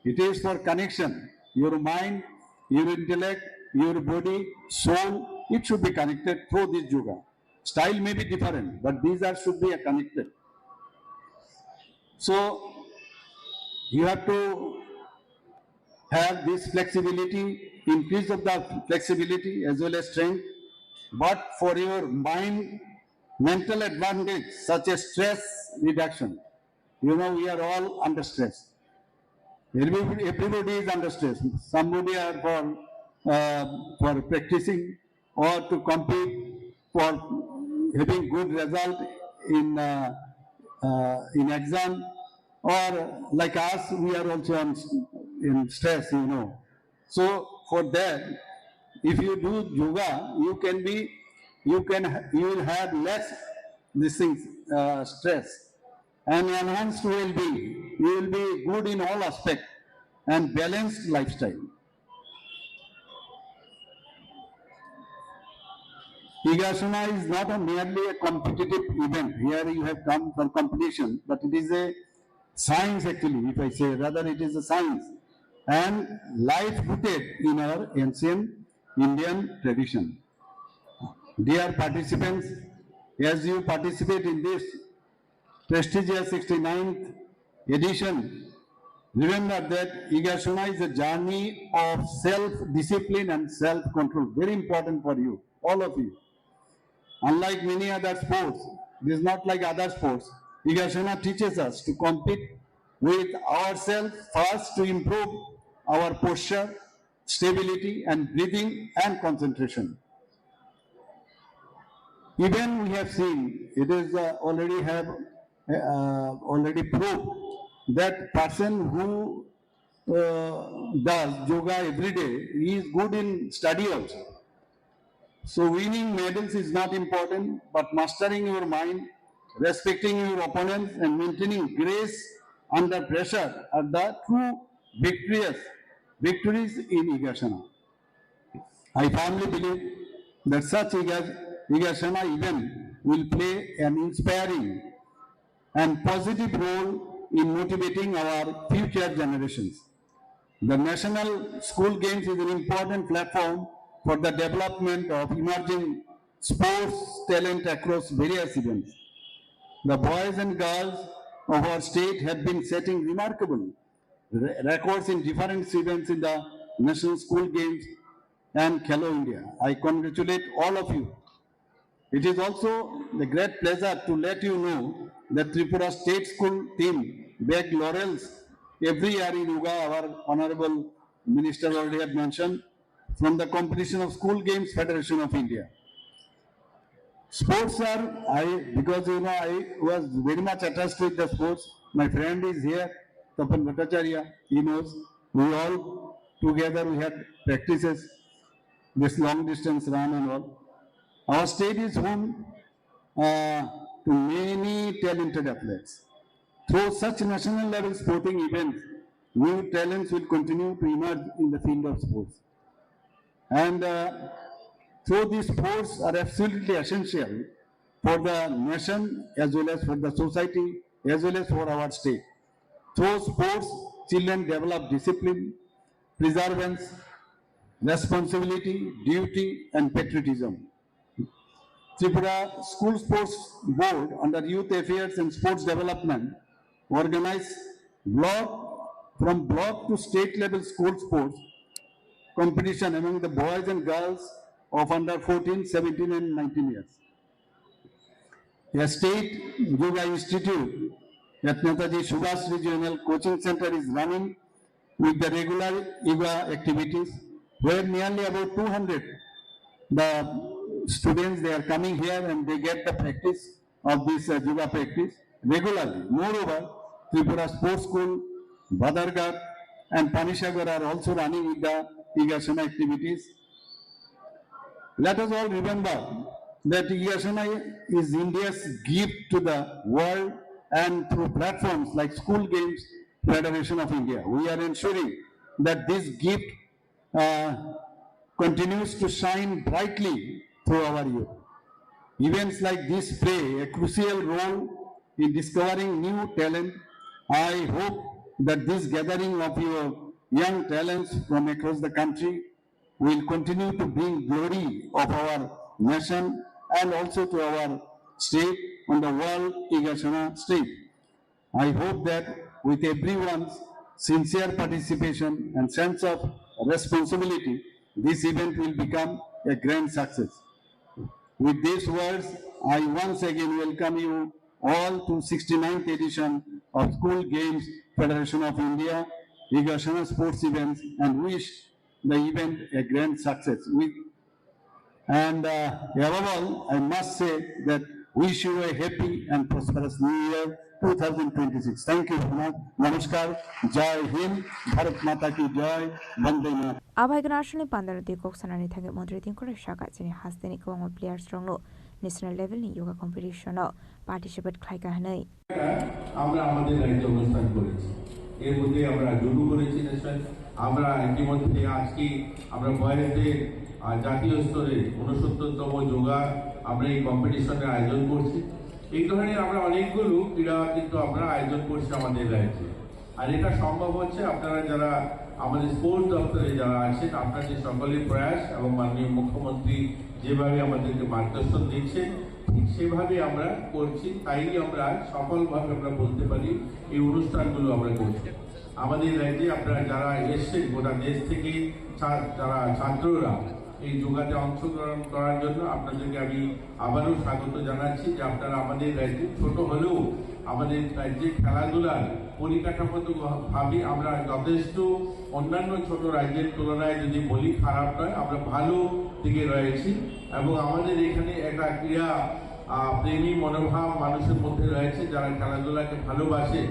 It is for connection. Your mind, your intellect, your body, soul, it should be connected through this yoga. Style may be different, but these are should be connected. So you have to have this flexibility, increase of the flexibility as well as strength. But for your mind, mental advantage such as stress reduction, you know, we are all under stress. Everybody, everybody is under stress. Somebody are for uh, for practicing or to compete for having good result in uh, uh, in exam, or like us, we are also on, in stress, you know. So for that, if you do yoga, you can be, you can, you will have less these things, uh, stress and enhanced well-being. You will be good in all aspect and balanced lifestyle. Higasana is not a merely a competitive event. Here you have come for competition, but it is a science actually, if I say, rather it is a science and life rooted in our ancient Indian tradition. Dear participants, as you participate in this prestigious sixty-ninth edition, remember that Higasana is a journey of self-discipline and self-control. Very important for you, all of you. Unlike many other sports, it is not like other sports. Higasana teaches us to compete with ourselves first to improve our posture, stability and breathing and concentration. Even we have seen, it is uh, already have uh, already proved that person who uh, does yoga every day, he is good in study also. So winning medals is not important, but mastering your mind, respecting your opponents and maintaining grace under pressure are the true victorious victories in Higasana. I firmly believe that such Higa- Higasana event will play an inspiring and positive role in motivating our future generations. The National School Games is an important platform for the development of emerging sports talent across various events. The boys and girls of our state have been setting remarkable re- records in different events in the National School Games and Khelo India. I congratulate all of you. It is also a great pleasure to let you know that Tripura State School team bag laurels every year in Uga, our Honorable Minister already had mentioned, from the competition of School Games Federation of India. Sports are, I, because you know, I was very much attached with the sports. My friend is here, Tapan Bhattacharya, he knows. We all together we had practices, this long distance run and all. Our state is home uh, to many talented athletes. Through such national level sporting events, new talents will continue to emerge in the field of sports. And uh, through these sports are absolutely essential for the nation as well as for the society as well as for our state. Through sports, children develop discipline, perseverance, responsibility, duty, and patriotism. Tripura School Sports Board under Youth Affairs and Sports Development organize block, from block to state level school sports competition among the boys and girls of under fourteen, seventeen and nineteen years. A state yoga institute at Netaji Subhash Regional Coaching Center is running with the regular yoga activities, where nearly about two hundred the students, they are coming here and they get the practice of this uh, yoga practice regularly. Moreover, Tripura Sports School, Badarghat and Panisagar are also running with the Yogasana activities. Let us all remember that Yogasana is India's gift to the world, and through platforms like School Games Federation of India, we are ensuring that this gift uh, continues to shine brightly through our youth. Events like this play a crucial role in discovering new talent. I hope that this gathering of your young talents from across the country will continue to bring glory of our nation and also to our state on the world Yogasana stage. I hope that with everyone's sincere participation and sense of responsibility, this event will become a grand success. With these words, I once again welcome you all to sixty-ninth edition of School Games Federation of India Yogasana Sports Events and wish the event a grand success. With, and uh, above all, I must say that wish you a happy and prosperous New Year two thousand twenty-six. Thank you very much. Namaskar. Jai Hind. Bharat Mata ki Jai. Vande Mataram. Abai gana aswkni pandar di kok sanani thangwi montri tingkora saka chini hasteni kwbangma players rokno national level ni yoga competition o participate khlaika hwnwi. আমরা আমাদের রাজ্যে অনুষ্ঠান করেছি। এর মধ্যে আমরা জুডো করেছি ন্যাশনাল, আমরা ইতিমধ্যে আজকে আমরা বয়সদের, আহ, জাতীয় স্তরে ঊনসত্তরতম যোগা আমরা এই কম্পিটিশনের আয়োজন করছি। এই ধরনের আমরা অনেকগুলো ক্রীড়া কিন্তু আমরা আয়োজন করছি আমাদের রাজ্যে। আর এটা সম্ভব হচ্ছে আপনারা যারা আমাদের স্পোর্টস দপ্তরে যারা আছেন, আপনাদের সকলের প্রয়াস এবং মাননীয় মুখ্যমন্ত্রী যেভাবে আমাদেরকে মার্গদর্শন দিচ্ছেন, ঠিক সেভাবে আমরা করছি, তাই আমরা সফলভাবে আমরা বলতে পারি এই অনুষ্ঠানগুলো আমরা করছি। আমাদের রাজ্যে আপনারা যারা এসছেন গোটা দেশ থেকে, ছা-, যারা ছাত্ররা এই যোগাতে অংশগ্রহণ করার জন্য আপনাদেরকে আমি আবারও স্বাগত জানাচ্ছি যে আপনারা আমাদের রাজ্যে ছোট হলেও আমাদের রাজ্যে খেলাধুলার পরিকাঠামোগত ভাবে আমরা যথেষ্ট অন্যান্য ছোট রাজ্যের তুলনায় যদি বলি খারাপ নয়, আমরা ভালো দিকে রয়েছি। এবং আমাদের এখানে একটা ক্রীড়া, আহ, প্রেমী মনোভাব মানুষের মধ্যে রয়েছে, যারা খেলাধুলাকে ভালোবাসে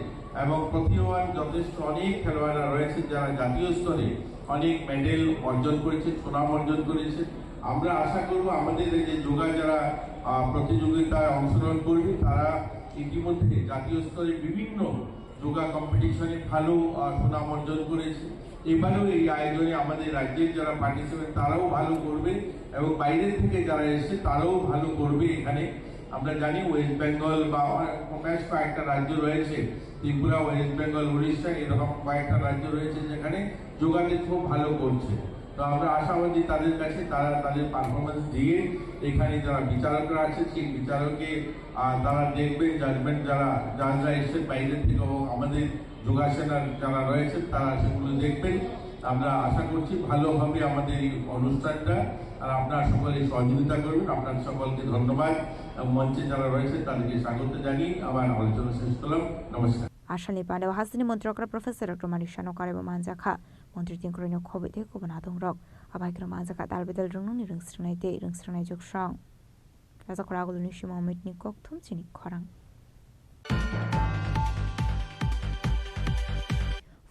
এবং প্রতিভাবান যথেষ্ট অনেক খেলোয়াড়রা রয়েছে, যারা জাতীয় স্তরে অনেক মেডেল অর্জন করেছে, সুনাম অর্জন করেছে। আমরা আশা করব আমাদের এই যে যোগা যারা, আহ, প্রতিযোগিতায় অংশগ্রহণ করবে, তারা ইতিমধ্যে জাতীয় স্তরে বিভিন্ন যোগা কম্পিটিশনে ভালো, আহ, সুনাম অর্জন করেছে। এবারেও এই আয়োজনে আমাদের রাজ্যের যারা পার্টিসিপেন্ট তারাও ভালো করবে এবং বাইরে থেকে যারা এসেছে তারাও ভালো করবে। এখানে আমরা জানি ওয়েস্ট বেঙ্গল বা অনেক, বেশ কয়েকটা রাজ্য রয়েছে, ত্রিপুরা, ওয়েস্ট বেঙ্গল, উড়িষ্যা, এরকম কয়েকটা রাজ্য রয়েছে যেখানে যোগাতে খুব ভালো করছে। তো আমরা আশাবাদী তাদের কাছে, তারা তাদের পারফরমেন্স দিয়ে এখানে যারা বিচারকরা আছে সেই বিচারকে, আহ, তারা দেখবেন, জাজমেন্ট যারা জাজরা এসছে বাইরে থেকে এবং আমাদের যোগাসনার যারা রয়েছে তারা সেগুলো দেখবেন। আমরা আশা করছি ভালো হবে আমাদের এই অনুষ্ঠানটা। আর আপনারা সকলে সহযোগিতা করবেন। আপনাদের সকলকে ধন্যবাদ এবং মঞ্চে যারা রয়েছে তাদেরকে স্বাগত জানিয়ে আমার আলোচনা শেষ করলাম। নমস্কার। Asani pandao hasteni montri okra Professor Doctor Manik Saha no karwi bo manjakha. Montri tingkroino khobwi tei kubun adongrok. Abai kheno manjakha dal bedal rwngnokni rwngsrwngnai tei rwngsrwngnai joksong. Rajakhor aguluni simo mitni kokthum chini khorang.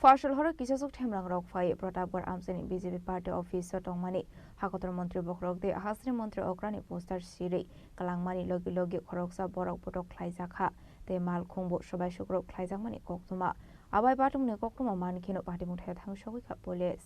Phaisal horo kisasuk themrangrok phai Pratapgarh amchaini B J P party office o tongmani hakotor montri bokhorok tei hasteni montri okrani poster sirwi kwlangmani logi logi khoroksa borok botok khlaijakha tei malkhungbo swbai sukrok khlaijakmani koktwma. Abai patimungni koktwma mankheno patimung thaio thangsogwi kha police.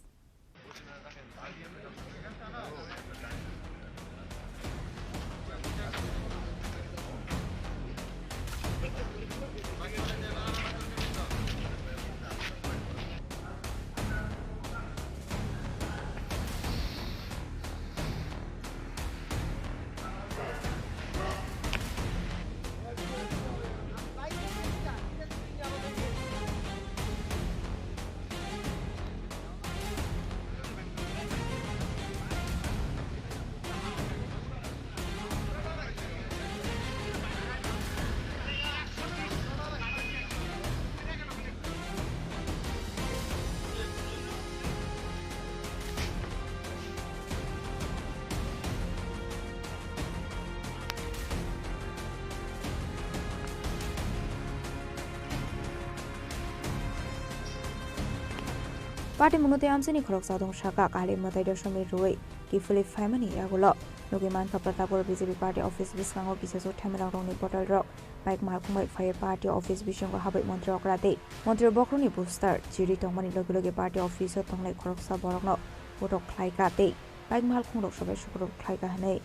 Party mungno tei amchaini khoroksa tong saka kali mwtai dosomi rwi kiphilwi phaimani yagulo nugwi mankha Pratapgarh B J P party office bwskango kisa so thaimanrokni botalrok bike malkhung bai phaiwi party office bisingo habwi montri okra tei montri bokhorokni poster chiri tongmani loge loge party office o tongnai khoroksa borokno botok khlaikha tei bike malkhungrok sobai sukrubwi khlaikha hwnwi।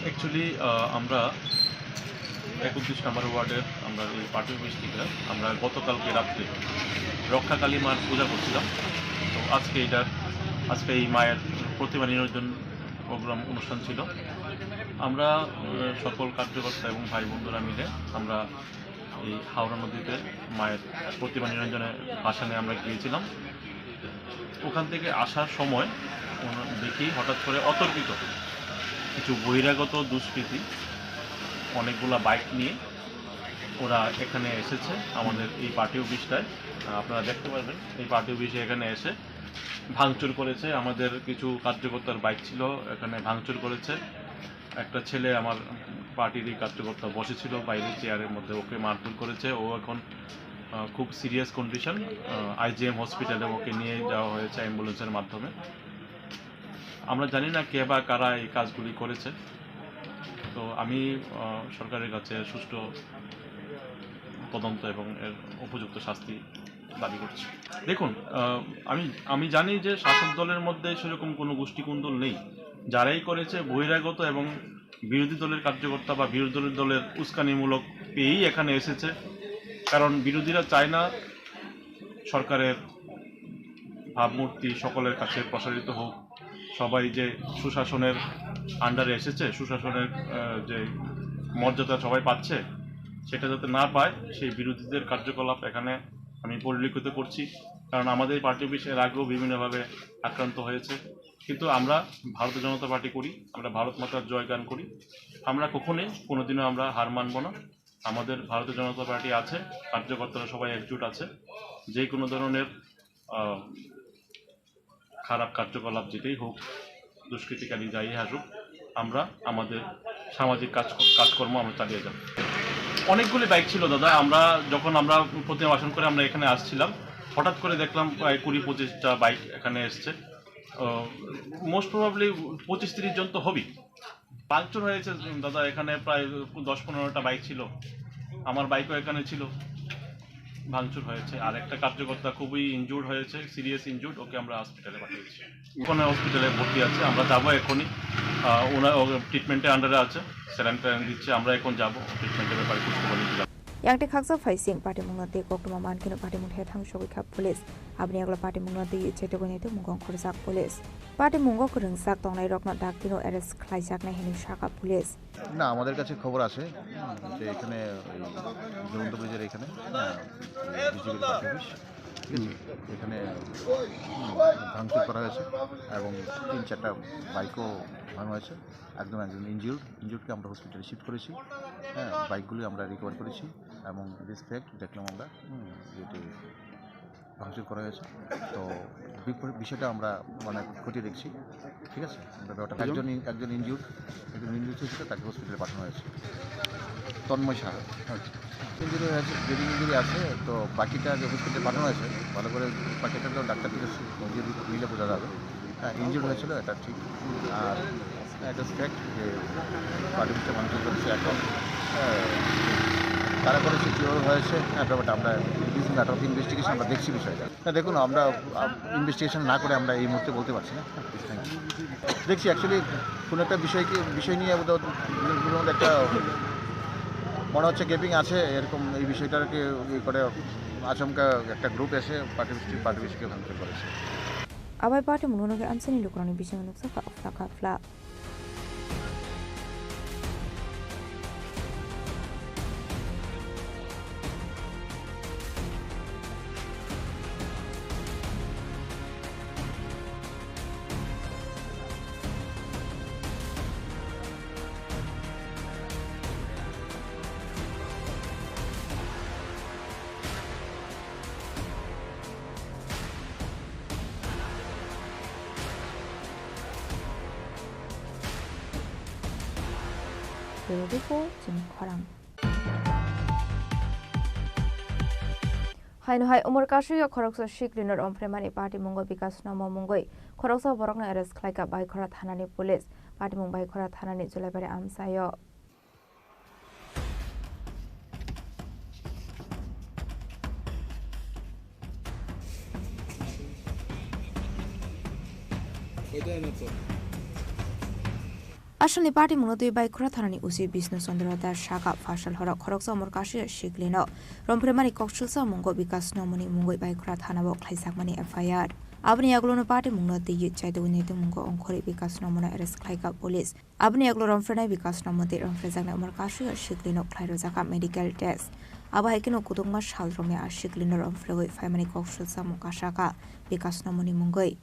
Actually, আহ, আমরা একত্রিশ নম্বর ওয়ার্ডের আমরা এই party office থেকে আমরা গতকালকে রাত্রে রক্ষাকালী মার পূজা করছিলাম। তো আজকে এটার, আজকে এই মায়ের প্রতিমা নিরঞ্জন প্রোগ্রাম, অনুষ্ঠান ছিল। আমরা, আহ, সকল কার্যকর্তা এবং ভাই বন্ধুরা মিলে আমরা এই হাওড়া নদীতে মায়ের প্রতিমা নিরঞ্জনের ভাসানে আমরা গিয়েছিলাম। ওখান থেকে আসার সময় ওনা-, দেখি হঠাৎ করে অতর্কিত কিছু বহিরাগত দুষ্কৃতী অনেকগুলা বাইক নিয়ে ওরা এখানে এসেছে আমাদের এই পার্টি অফিসটায়। আহ, আপনারা দেখতে পারবেন এই পার্টি অফিসে এখানে এসে ভাঙচুর করেছে। আমাদের কিছু কার্যকর্তার বাইক ছিল, এখানে ভাঙচুর করেছে। একটা ছেলে আমার পার্টিরই কার্যকর্তা বসেছিল বাইরে চেয়ারের মধ্যে, ওকে মারধর করেছে। ও এখন, আহ, খুব সিরিয়াস কন্ডিশন। আহ, আইজিএম হসপিটালে ওকে নিয়ে যাওয়া হয়েছে অ্যাম্বুলেন্সের মাধ্যমে। আমরা জানি না কে বা কারা এই কাজগুলি করেছে। তো আমি, আহ, সরকারের কাছে সুষ্ঠু তদন্ত এবং এর উপযুক্ত শাস্তি দাবি করছি। দেখুন, আহ, আমি, আমি জানি যে শাসক দলের মধ্যে সেরকম কোনো গোষ্ঠীকুন্দল নেই। যারাই করেছে বহিরাগত এবং বিরোধী দলের কার্যকর্তা বা বিরোধী দলের উস্কানিমূলক পেয়েই এখানে এসেছে। কারণ বিরোধীরা চায় না সরকারের ভাবমূর্তি সকলের কাছে প্রসারিত হোক, সবাই যে সুশাসনের আন্ডারে এসেছে, সুশাসনের, আহ, যে মর্যাদা সবাই পাচ্ছে, সেটা যাতে না পায়, সেই বিরোধীদের কার্যকলাপ এখানে আমি পরিলক্ষিত করছি। কারণ আমাদের এই পার্টি অফিস এর আগেও বিভিন্নভাবে আক্রান্ত হয়েছে, কিন্তু আমরা ভারতীয় জনতা পার্টি করি, আমরা ভারত মাতার জয়গান করি। আমরা কখনোই, কোনোদিনও আমরা হার মানব না। আমাদের ভারতীয় জনতা পার্টি আছে, কার্যকর্তারা সবাই একজোট আছে। যে কোনো ধরনের, আহ, খারাপ কার্যকলাপ যেটাই হোক, দুষ্কৃতিকারী যাই আসুক, আমরা আমাদের সামাজিক কাজ, কাজকর্ম আমরা চালিয়ে যাব। অনেকগুলি বাইক ছিল দাদা, আমরা যখন আমরা প্রতিমা ভাসান করে আমরা এখানে আসছিলাম, হঠাৎ করে দেখলাম প্রায় কুড়ি পঁচিশটা বাইক এখানে এসছে। মোস্ট প্রবাবলি পঁচিশ তিরিশ জন তো হবেই। ভাঙচুর হয়েছে দাদা, এখানে প্রায় দশ পনেরোটা বাইক ছিল, আমার বাইকও এখানে ছিল, ভাঙচুর হয়েছে। আর একটা কার্যকর্তা খুবই ইনজুর্ড হয়েছে, সিরিয়াস ইনজুর্ড, ওকে আমরা হসপিটালে পাঠিয়েছি। ওখানে হসপিটালে ভর্তি আছে, আমরা যাবো এখনই। আহ, ওনার, ও ট্রিটমেন্টের আন্ডারে আছে, স্যালাইন ট্যালাইন দিচ্ছে, আমরা এখন যাবো ট্রিটমেন্টের ব্যাপারে খোঁজ খবর নিতে যাবো। Yang tei khaksa phaising patimungno tei koktwma mankheno patimung thethang sogwi kha police. Aboni yagulo patimungo twi chetogwi nai tei mungkong khorjak police. Patimungo kwrwngjak tongnairokno daktino arrest khlaijaknai hwnwi sakha police. না, আমাদের কাছে খবর আছে, হুম, যে এখানে ওই জয়ন্ত ব্রিজের এখানে, হ্যাঁ, বিজেপির পার্টি অফিস, ঠিক আছে? এখানে, হুম, ভাঙচুর করা হয়েছে এবং তিন চারটা বাইকও ভাঙা হয়েছে। একদম একজন ইনজিউর্ড, ইনজিউর্ডকে আমরা হসপিটালে শিফট করেছি। হ্যাঁ, বাইকগুলি আমরা রিকভার করেছি এবং ইট ইজ ফ্যাক্ট দেখলাম আমরা, হুম, যেটি ভাঙচুর করা হয়েছে। তো বিপ-, বিষয়টা আমরা মানে খতিয়ে দেখছি, ঠিক আছে? আমরা ব্যাপারটা, একজন ইন-, একজন ইনজিউর্ড, একজন ইনজিউর্ড হয়েছিল, তাকে হসপিটালে পাঠানো হয়েছে। তন্ময় সাহা। আচ্ছা। ইনজুরি হয়েছে, ব্লিডিং ইনজুরি আছে, তো বাকিটা যে হসপিটালে পাঠানো হয়েছে, ভালো করে বাকিটা তো ডাক্তার থেকে সু-, যদি নিলে বোঝা যাবে। হ্যাঁ, ইনজুরি হয়েছিল, এটা ঠিক। আর এটা ফ্যাক্ট যে পার্টি অফিসটা ভাঙচুর করেছে। এখন, হ্যাঁ, কারা করেছে, কীভাবে হয়েছে, হ্যাঁ, ব্যাপারটা আমরা, it is matter of investigation, আমরা দেখছি বিষয়টা। না, দেখুন, আমরা, আম, ইনভেস্টিগেশন না করে আমরা এই মুহূর্তে বলতে পারছি না। Thank you. দেখছি, অ্যাকচুয়ালি কোনো একটা বিষয় কি, বিষয় নিয়ে বোধহয় একটা মনে হচ্ছে গ্যাপিং আছে, এরকম এই বিষয়টাকে ইয়ে করে আচমকা একটা গ্রুপ এসে পার্টি, পার্টি অফিসকে ভাঙচুর করেছে। Abai patimungno nugwi amchaini lukurokni bisingo nukjakha ofla kha ofla. Bureau Report, chini khorang. Haino hai umor kasui o khoroksa siklino romphre mani patimungo Bikas Nomo mungwi khoroksa borokno arrest khlaikha Baikhora thanani police. Patimung Baikhora thanani Julaibari amchaio. Asalni patimungno twi Baikhora thanani O C Bishnu Chandra Das saka phasal horo khoroksa umor kasui siklino romphre mani koksilsa mungo Bikas Nomoni mungwi Baikhora thanao khlaijakmani F I R. Aboni yagulono patimungno twi chaitugwi naitung mungo ongkhorwi Bikas Nomono arrest khlaikha police. Aboni yagulo romphrenai Bikas Nomo tei romphrejaknai umor kasui siklino khlai rwjakha medical test. Abo hai kheno kutungma sal romwi a siklino romphrewi phaimani koksilsa mung kasaka Bikas Nomoni mungwi.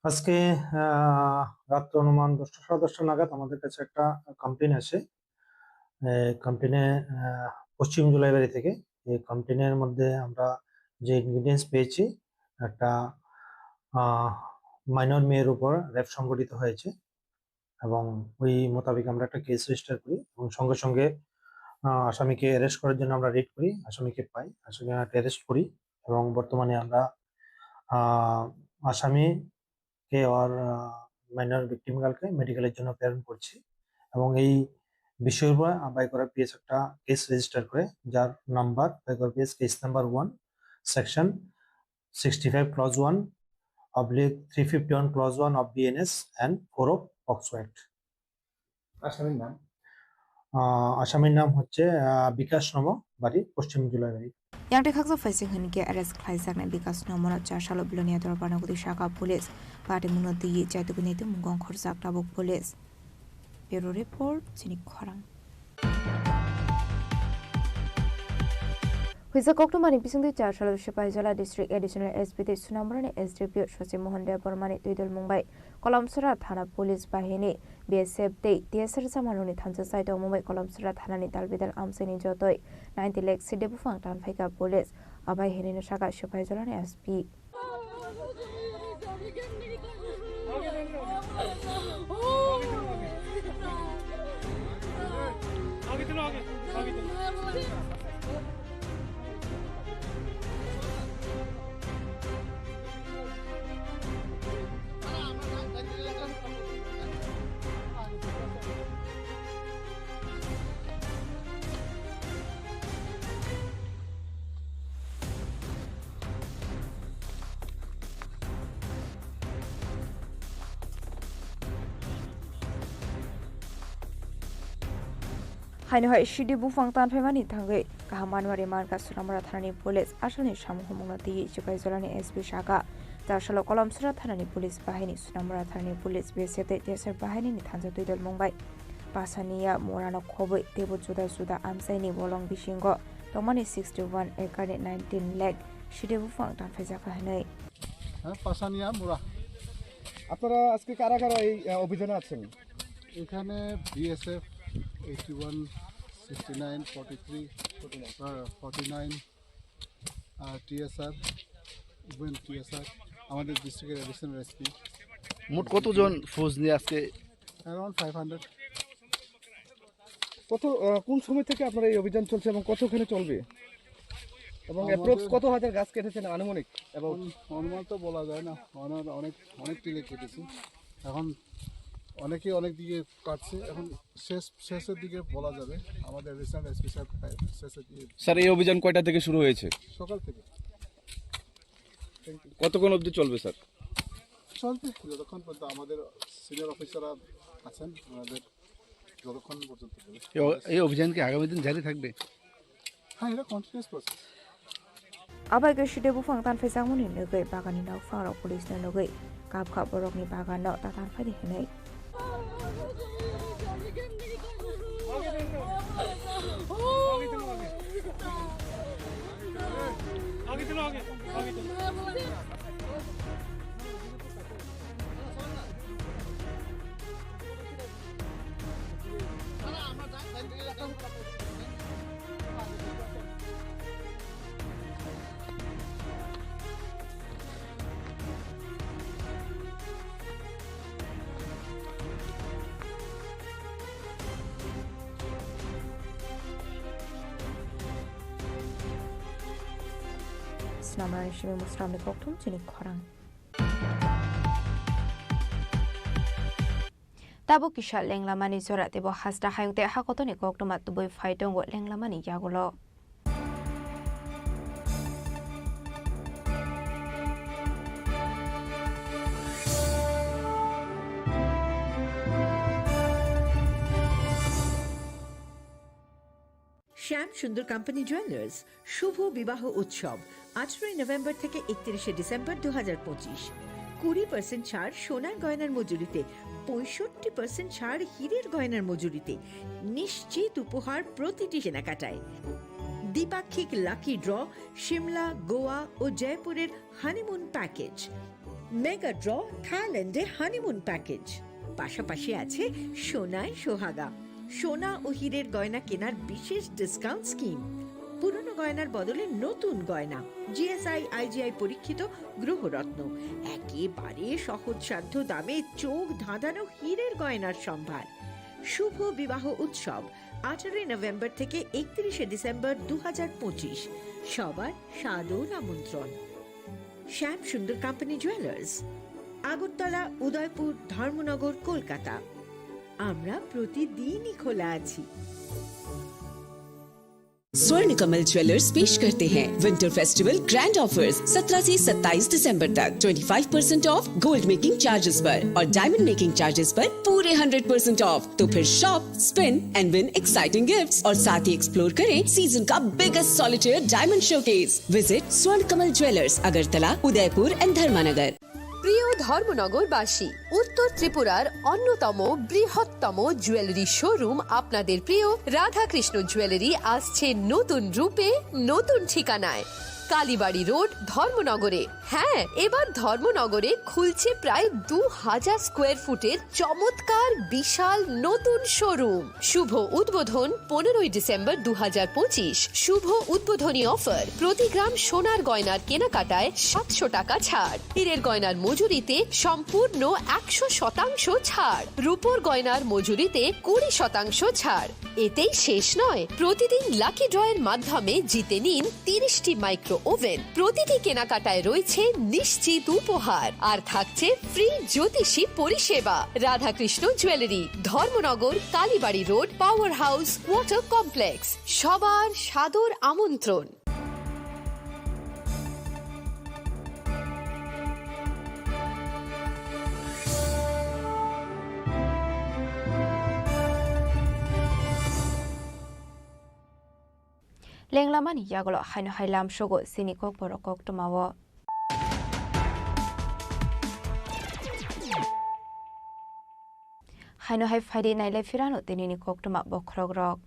আজকে, আহ, রাত্র অনুমান দশটা, সাড়ে দশটা নাগাদ আমাদের কাছে একটা কমপ্লেন আসে। এই কমপ্লেনে, আহ, পশ্চিম জুলাইবাড়ি থেকে। এই কমপ্লেনের মধ্যে আমরা যে ইনগ্রিডিয়েন্টস পেয়েছি, একটা, আহ, মাইনর মেয়ের উপর রেপ সংঘটিত হয়েছে এবং ওই মোতাবেক আমরা একটা কেস রেজিস্টার করি এবং সঙ্গে সঙ্গে, আহ, আসামিকে অ্যারেস্ট করার জন্য আমরা রেড করি, আসামিকে পাই, আসামিকে আমরা অ্যারেস্ট করি এবং বর্তমানে আমরা, আহ, আসামিকে আর, আহ, মাইনর ভিকটিম গার্লকে মেডিকেলের জন্য প্রেরণ করছি এবং এই বিষয়ের উপর বাইকরা পিএস একটা কেস রেজিস্টার করে, যার number Baikhora PS case number one, section sixty five clause one, oblique three fifty one clause one of BNS and four of POCSO act. আসামির নাম? আহ, আসামির নাম হচ্ছে, আহ, বিকাশ নম, বাড়ি পশ্চিম Julaibari. Yang tei khaksa phaising hwn khe arrest khlaijaknai Bikas Nomono chasalo Belonia Dorbarno gudi saka police. Patimungno twi chaitugwi naitung mungo ongkhorjak tabuk police. Bureau report, chini khorang. Huisa koktwmani bisingtwi chasalo Sipaijala District Additional S P tei Sunamurani S D P O Sochi Mohan Debbarmani twidulmung bai Kolomsora Thana Police Bahini, B S F tei T S R chamanrokni thansa chai tongmung bai Kolomsora Thanani dalbidal amchaini jotoi ninety lakh side buphang tanphaikha police. Abai hinwi no saka Sipaijolani S P. Haino hai sidi buphang tanphaimani thangwi kaham manwari mankha Sonamura thanani police asalni samung humungno twiwi Sipaijolani S P saka. Chasalo Kolomsora thanani police bahini Sonamura thanani police B S F tei T S R bahinini thansa twidulmung bai Pasania Murano khobwi teibo juda juda amchaini bolong bisingo tongmani sixty one acre ni nineteen lakh sidi buphang tanphaijakha hinwi. হ্যাঁ, পাশানিয়া মুড়া। আপনারা আজকে কারা কারা এই, আহ, অভিযানে আছেন? এখানে BSF eighty one, sixty nine, forty three, forty nine, আর টিএসআর, উইমেন টিএসআর, আমাদের ডিস্ট্রিক্টের অ্যাডিশনাল এসপি। মোট কতজন ফৌজ নিয়ে আজকে? Around five hundred. কত, আহ, কোন সময় থেকে আপনার এই অভিযান চলছে এবং কতক্ষণে চলবে? এবং আমাদের অ্যাপ্রক্স কত হাজার গাছ কেটেছেন আনুমানিক? এবং অনু-, অনুমান তো বলা যায় না, অনেক, অনেক, অনেক টিলে কেটেছি। এখন অনেকেই অনেক দিকে কাটছে, এখন শেষ, শেষের দিকে বলা যাবে। আমাদের রিসেন্ট এসপি সাহেব শেষের দিকে। স্যার, এই অভিযান কয়টা থেকে শুরু হয়েছে? সকাল থেকে। কতক্ষণ অবধি চলবে, স্যার? চলবে যতক্ষণ পর্যন্ত আমাদের সিনিয়র অফিসাররা আছেন, ওনাদের যতক্ষণ পর্যন্ত চলে। এই অ-, এই অভিযান কি আগামী দিন জারি থাকবে? হ্যাঁ, এটা continuous process. Abai khe side buphang tanphaijakmani nugwi baganni nokphangrok police no nugwi kapkha borokni baganno ta tanphaidi hinwi. Snamra simi musramni kokthum chini khorang. Tabuk kisa lenglamani jora teibo hasta hayung tei hakotoni koktwma tubui phai tongo lenglamani yagulo. শ্যাম সুন্দর company jewellers শুভ বিবাহ উৎসব আঠারোই নভেম্বর থেকে একত্রিশে ডিসেম্বর দু হাজার পঁচিশ। কুড়ি পার্সেন্ট ছাড় সোনার গয়নার মজুরিতে, পঁয়ষট্টি পার্সেন্ট ছাড় হীরের গয়নার মজুরিতে, নিশ্চিত উপহার প্রতিটি কেনাকাটায়। দ্বিপাক্ষিক লাকি ড্র, সিমলা, গোয়া ও জয়পুরের হানিমুন প্যাকেজ, মেগা ড্র, থাইল্যান্ডে হানিমুন প্যাকেজ, পাশাপাশি আছে সোনায় সোহাগা, সোনা ও হীরের গয়না কেনার বিশেষ ডিসকাউন্ট স্কিম, পুরনো গয়নার বদলে নতুন গয়না, জিএসআই আইজিআই পরীক্ষিত গ্রহরত্ন, একেবারে সহজসাধ্য দামে চোখ ধাঁধানো হীরের গয়নার সম্ভার। শুভ বিবাহ উৎসব আঠারোই নভেম্বর থেকে একত্রিশে ডিসেম্বর দু হাজার পঁচিশ। সবার সাদর আমন্ত্রণ। শ্যাম সুন্দর কোম্পানি জুয়েলার্স, আগরতলা, উদয়পুর, ধর্মনগর, কলকাতা। আমরা প্রতিদিনই খোলা আছি। स्वर्ण कमल ज्वेलर्स पेश करते हैं विंटर फेस्टिवल ग्रैंड ऑफर्स सत्रह से सत्ताईस दिसंबर तक। Twenty five percent of gold making charges पर और डायमंड मेकिंग चार्जेस पर पूरे हंड्रेड परसेंट ऑफ। तो फिर shop, spin and win exciting gifts और साथ ही एक्सप्लोर करें सीजन का biggest solitaire diamond showcase. Visit स्वर्ण कमल ज्वेलर्स, अगरतला, उदयपुर एंड धर्मानगर। প্রিয় ধর্মনগরবাসী, উত্তর ত্রিপুরার অন্যতম বৃহত্তম জুয়েলারি শোরুম আপনাদের প্রিয় রাধাকৃষ্ণ জুয়েলারি আসছে নতুন রূপে, নতুন ঠিকানায়। কালীবাড়ি রোড, ধর্মনগরে। হ্যাঁ, এবার ধর্মনগরে খুলছে প্রায় দু হাজার স্কোয়ার ফুটের চমৎকার বিশাল নতুন শোরুম। শুভ উদ্বোধন পনেরোই ডিসেম্বর দু হাজার পঁচিশ। শুভ উদ্বোধনী অফার, প্রতি গ্রাম সোনার গয়নার কেনাকাটায় সাতশো টাকা ছাড়, হীরের গয়নার মজুরিতে সম্পূর্ণ একশো শতাংশ ছাড়, রূপোর গয়নার মজুরিতে কুড়ি শতাংশ ছাড়। এতেই শেষ নয়, প্রতিদিন লাকি ড্রয়ের মাধ্যমে জিতে নিন তিরিশটি মাইক্রো ওভেন। প্রতিটি কেনাকাটায় রয়েছে নিশ্চিত উপহার, আর থাকছে ফ্রি জ্যোতিষী পরিষেবা। Radhakrishna jewellery, Dharmanagar, Kalibari road, power house, water complex. সবার সাদর আমন্ত্রণ। Lenglamani yagulo haino hai lamsogo chini kokborok koktwmao. Haino hai phaidi nailai phirano tinini koktwma bokhorokrok.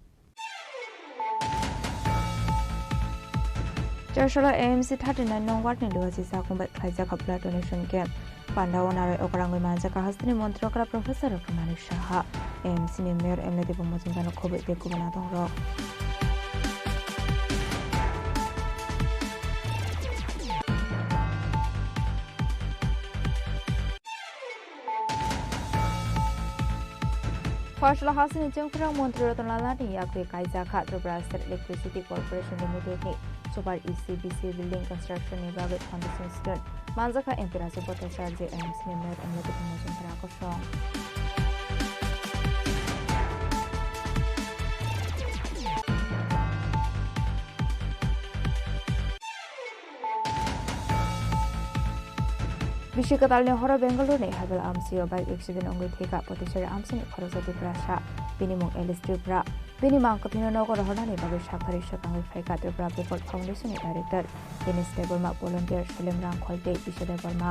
Charsala A M C thirty nine nong ward ni Luaji Jakhung bai khlaijak blood donation camp. Pandao naroi okrangwi manjak hasteni montri okra Professor Doctor Manik Saha, A M C ni mayor M L A Debung Mojumdar no khobwi tei kubun adongrok. Pharsla hasteni chengphirang montri Ratan Lal ni yakwi kaijak kha Tripura State Electricity Corporation Limited ni Super E C B C building construction ni bagwi foundation stone manjakha M P Rajib Bhattacharya, A M C ni mayor M L A Debung Mojumdar kosong. Bisi kwtalni horo Bengaluru ni Hebbal amsio bike accident wngwi thwikha Potichari amsini khoroksa Tiprasa, bini mung Alice Tripura. Bini mang kwthwino nogo rohornani bagwi sakthari swkangwi phaikha Tripura People Foundation ni director Denis Debbarma, volunteer Selim Rangkhol tei Biswa Debbarma.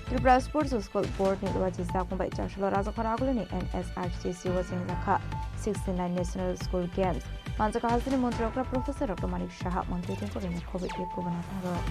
Tripura Sports School Board ni Luaji Jakhung bai Charsalo Rajakhor Agulini N S R C C o chengjakha sixty nine National School Games. Manjakha hasteni montri okra Professor Doctor Manik Saha montri tei kokrwini khobwi tei kubun adongrok.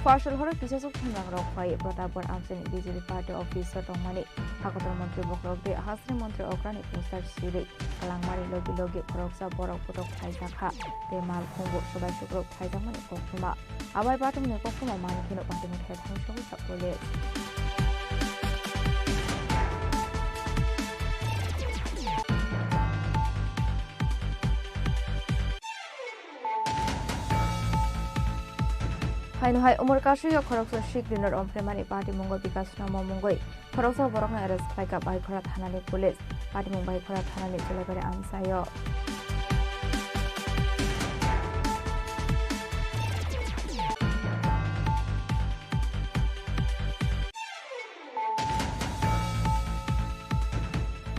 Pashal horo kisasuk thumlang rok bai Pratapgarh amchaini B J P party office o tongmani hakotor montri bokhorok de hasteni montri okrani poster siri kalangmani logi logi khoroksa borok putok khlaijakha tei mal khumbu swbai sukrok khlaijakmani koktwma. Abai patimni koktwma mankheno patimni thai thangsogwi sa police. Haino hai umor kasui o khoroksa Sikh Rinor Omphre mani patimungo Bikash Sharma mungwi khoroksa borokno arrest khlaikha Baikhora thanani police. Patimung Baikhora thanani Chulaibari amchaio.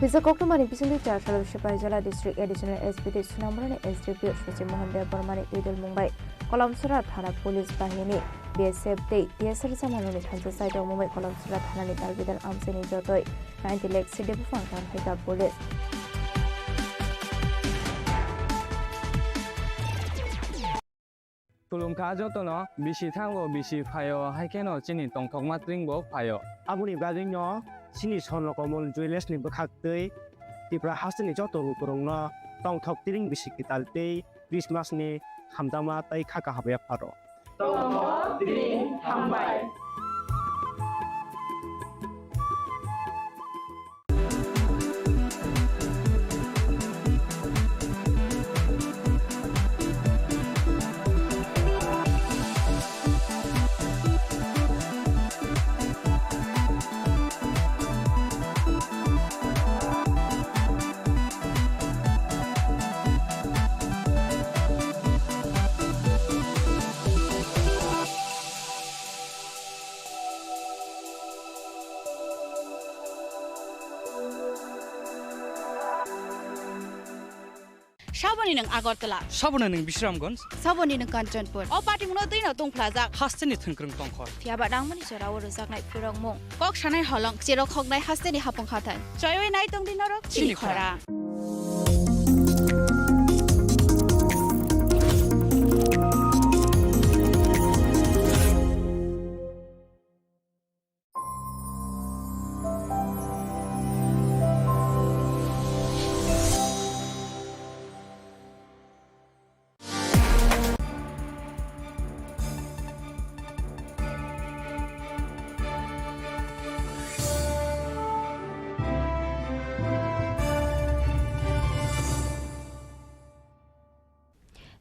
Kisa koktwmani bisingtwi char salo Sipaijala District Additional S P tei Sunamurani S D P O Sachi Mohan Debbarmani twidulmung bai Kolomsora Thana Police Bahini B S F tei T S R chamanuni thansa side o mumbai Kolomsora Thanani dalbidal amchaini jotoi ninety lakh sidi buphang kanphaikha police. Khulumkha jotono, bisi thango, bisi phaio, hai kheno chini tongthokma tringbo phaio. Aboni bagwino chini Swarno Komol Jewellers ni bwkhaktwi Tripura hasteni joto lukurokno tongthok tring bisi kwtal tei Christmas ni hamjakma tei kha kaham yapharo. Tongthok tring hambai. Saboni nwng Agartala. Saboni nwng Bisramganj. Saboni nwng Kanchanpur. O patimungno twino tungphlajak. Hasteni thwngkwrwng tongkhor. Phiyaba nangmani jorao rwjaknai phwrwngmung. Kok sanai holong, cherok hoknai hasteni hapung hathai. Choiwi nai tongdi norok chini khorang.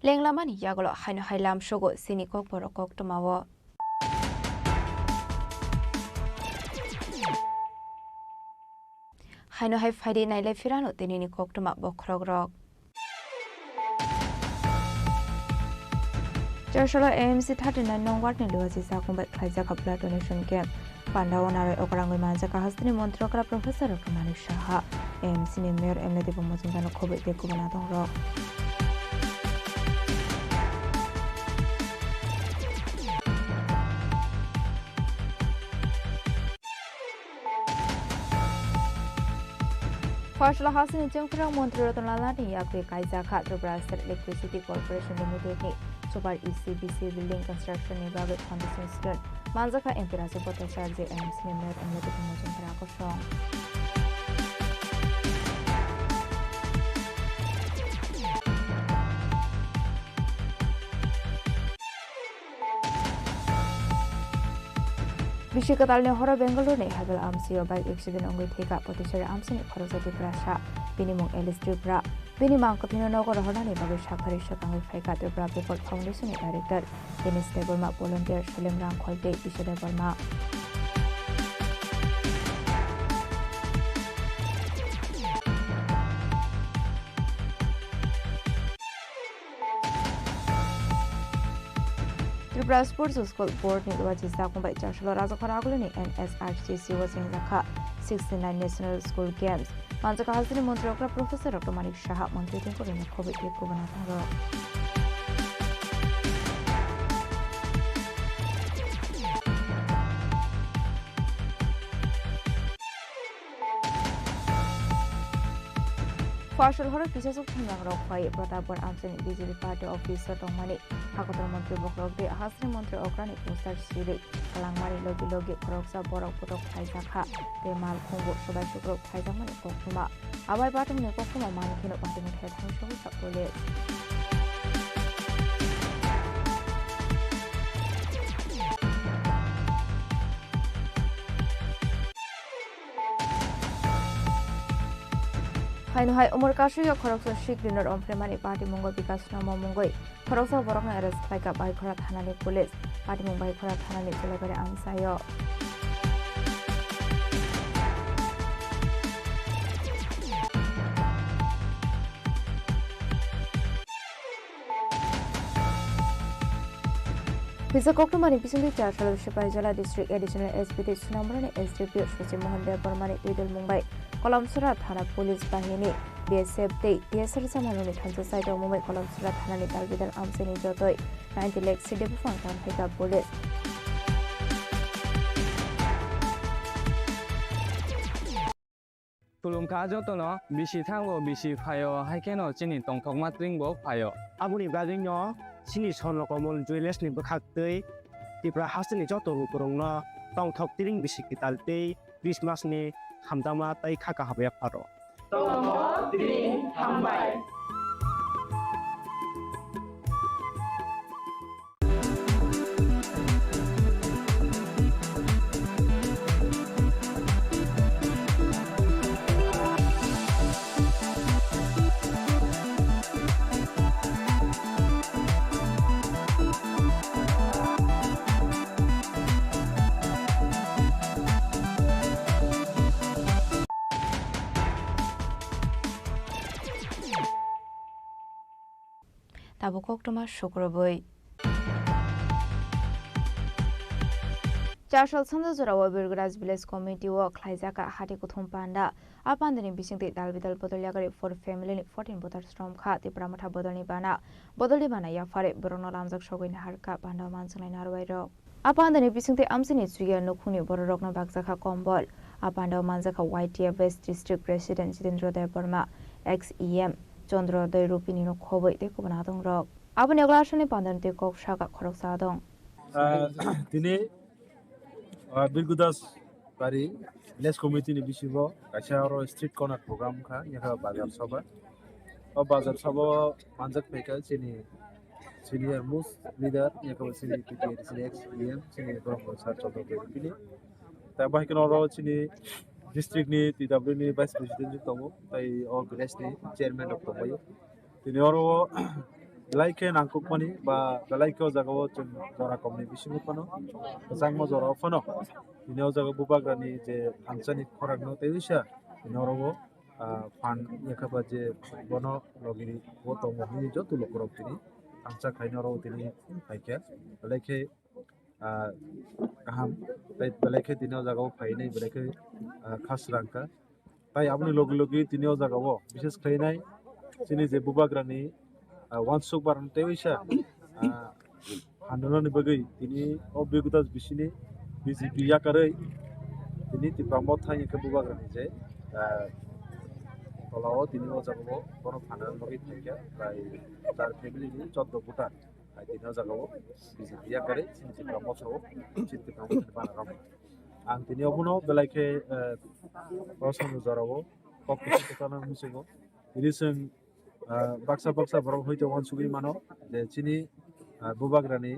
Lenglamani yagulo haino hai lamsogo chini kokborok koktwmao. Haino hai phaidi nailai phirano tinini koktwma bokhorokrok. Chasalo A M C thirty nine nong ward ni Luachi Sakung bai khlaijak blood donation camp. Pandao naroi okrangwi manjak hasteni montri okra Professor Doctor Manik Saha, A M C ni Mayor M L A Debbarma Majumdar no khobwi tei kubun adongrok. Phola hasteni chengphirang montri Ratan Lal ni yakri kaijak kha Tripura State Electricity Corporation Limited ni Super E C B C building construction ni bagwi foundation stone manjakha M P Rajib Bhattacharya, A M C ni Mayor M L A Debbarma Majumdar kosong. Bisi kwtalni horo Bengaluru ni Hebbal amchio bike accident wngwi thwikha Potichari amchini khoroksa Tiprasa, bini mung Alice Tripura. Bini mang kwthwino nogo rohornani bagwi sakthari swkangwi phaikha Tripura People Foundation ni Director Dinesh Debbarma, volunteer Solim Rangkhol tei Biswa Debbarma. Tripura Sports School Board ni Luachi Sakung bai Chasalo Rajakhor Agulini N S R C C o chengjakha sixty nine National School Games. Manjakha hasteni montri okra Professor Doctor Manik Saha, montri tingkuri ni khobwi tei kubun adongrok. Pashal horo kisasuk thumrangrok phai Pratapgarh amchaini B J P party office o tongmani. Hakotor montri bokhorok tei hasri montri okrani poster siri kalangmani logi logi khoroksa borok bodok khlaijakha tei mal khungbo sobai sukrok khlaijakmani koktwma. Abai patwmni koktwma mankheno patwmni thai thangsogwi sa police. Haino hai umor kasui o khoroksa Sikh Rinor Omphlemani patimungo Bikas Nomo mungwi khoroksa borokno arrest khlaikha Baikhora thanani police. Patimung Baikhora thanani Cholaibari amchaio. Kisa koktwmani bisingtwi Charchal Sipaijala District Additional S P tei Sunamurani S D P O Sochi Mohan Debbarmani twidulmung bai Kolomsora Thana Police Bahini B S F tei T S R chamanrokni thansa saitokmung bai Kolomsora Thanani dalbidal amchaini jotoi ninety lakh side buphang tanphaikha police. Khulumkha jotono, bisi thango, bisi phaio, hai kheno chini tongthokma tringbo phaio. Aboni bagwino chini Swarno Komol Jewellers ni bwkhaktwi Tripura hasteni joto lukurokno tongthok tring bisi kwtal tei Christmas ni hamjakma tei kha kaham yapharo. Tongthok tring hambai. Tabuk koktwma sukrubwi. Charchal sanja jorao Birguraj Village Committee o khlaijak hati kuthum panda. A pandani bisingtwi dalbidal bodol yagari four family ni fourteen voters romkha Tipra Motha bodolni bana. Bodolni bana yaphari borokno lamjak sogwi naharkha panda o manjaknai narwai rok. A pandani bisingtwi amchaini chuya nukhungni bororokno bakjakha kombol. A pandao manjakha Y T F West District President Jitendra Debbarma, ex E M Chandra Doi Rupini no khobwi tei kubun adongrok. Aboni ulo aswkni pandani twi kok sakha khoroksa adong. Ah, tini, ah, Birgudas Bari Village Committee ni bisingo kaisa oro street corner program wngkha, yakha bazar sabha. O bazar sabha o manjak phaikha chini senior most leader, yakha chini T T A D C ni ex E M, chini borok sir Chandra Debbarma. Tei abo hai kheno oro chini district ni T W ni vice president tongo, tei o village ni chairman rok tongbaio. Tini oro belai khe nangkukmani ba belai khe o jaga o chwng jora kom ni bisingo phano, kwchangma jora o phano tini o jaga bubagra ni je thansa ni khorang no tei uisa tini oro o, ah, phan yakha ba je bono logi o tongo hwnwi joto lukurok tini thansa khaina oro o tini phaikha. Belai khe, ah, kaham tei belai khe tini o jaga o phainai belai khe, ah, kha swrang kha. Tai aboni logi logi tini o jaga o bishes khlainai chini je bubagra ni, ah, uansuk barang tei uisa, ah, handrwna ni bagwi tini o Birgudas bisini B J P yakarwi tini Tipra Motha hwnwi khe bubagra ni je, ah, tola o tini o jaga o bono phanna bagwi phaikha bai tar family ni choddo voter. Hai tini o jaga o B J P yakarwi chini Tipra Motha o chini Tipra Motha ni bana rok. Ang tini obono belai khe, eh, o samung jora o kok kuchuk kwchana muchungo. Tini chwng, eh, baksa baksa borok hoi tong uansugwi mano je chini, eh, bubagrani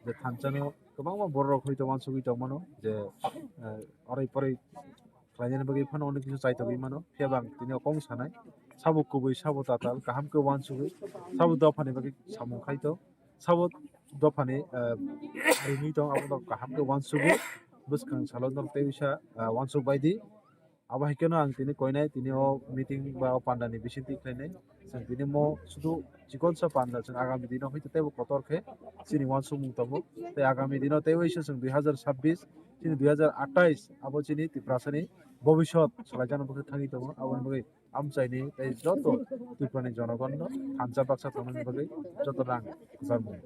je thansa no kwbangma borok hoi tong uansugwi tong mano je, eh, oroi poroi khlainani bagwi phano onek kisa chaitogwi mano. Phiya bo ang tini o kok sanai, sabo kubui, sabo tatal, kaham khe uansugwi, sabo dophani bagwi samung khai tong, sabo dophani, eh, ringwi tong, abo no kaham khe uansugwi, bwskang salo no tei uisa, eh, uansuk bai di. Abo hai kheno ang tini koinai, tini o meeting ba o panda ni bising twi khlainai. Chwng tini mo sudu chikonsa panda, chwng agami dino hoi tei bo kotor khe chini uansukmung tongo. Tei agami dino tei uisa chwng dui hazar sabbish, chini dui hazar atais abo chini Tiprasani bobisot salaijakna bagwi thangwi tongo. Aboni bagwi amchaini tei joto Tripurani jonogonno thansa baksa tongmani bagwi joto rang kwchar mung.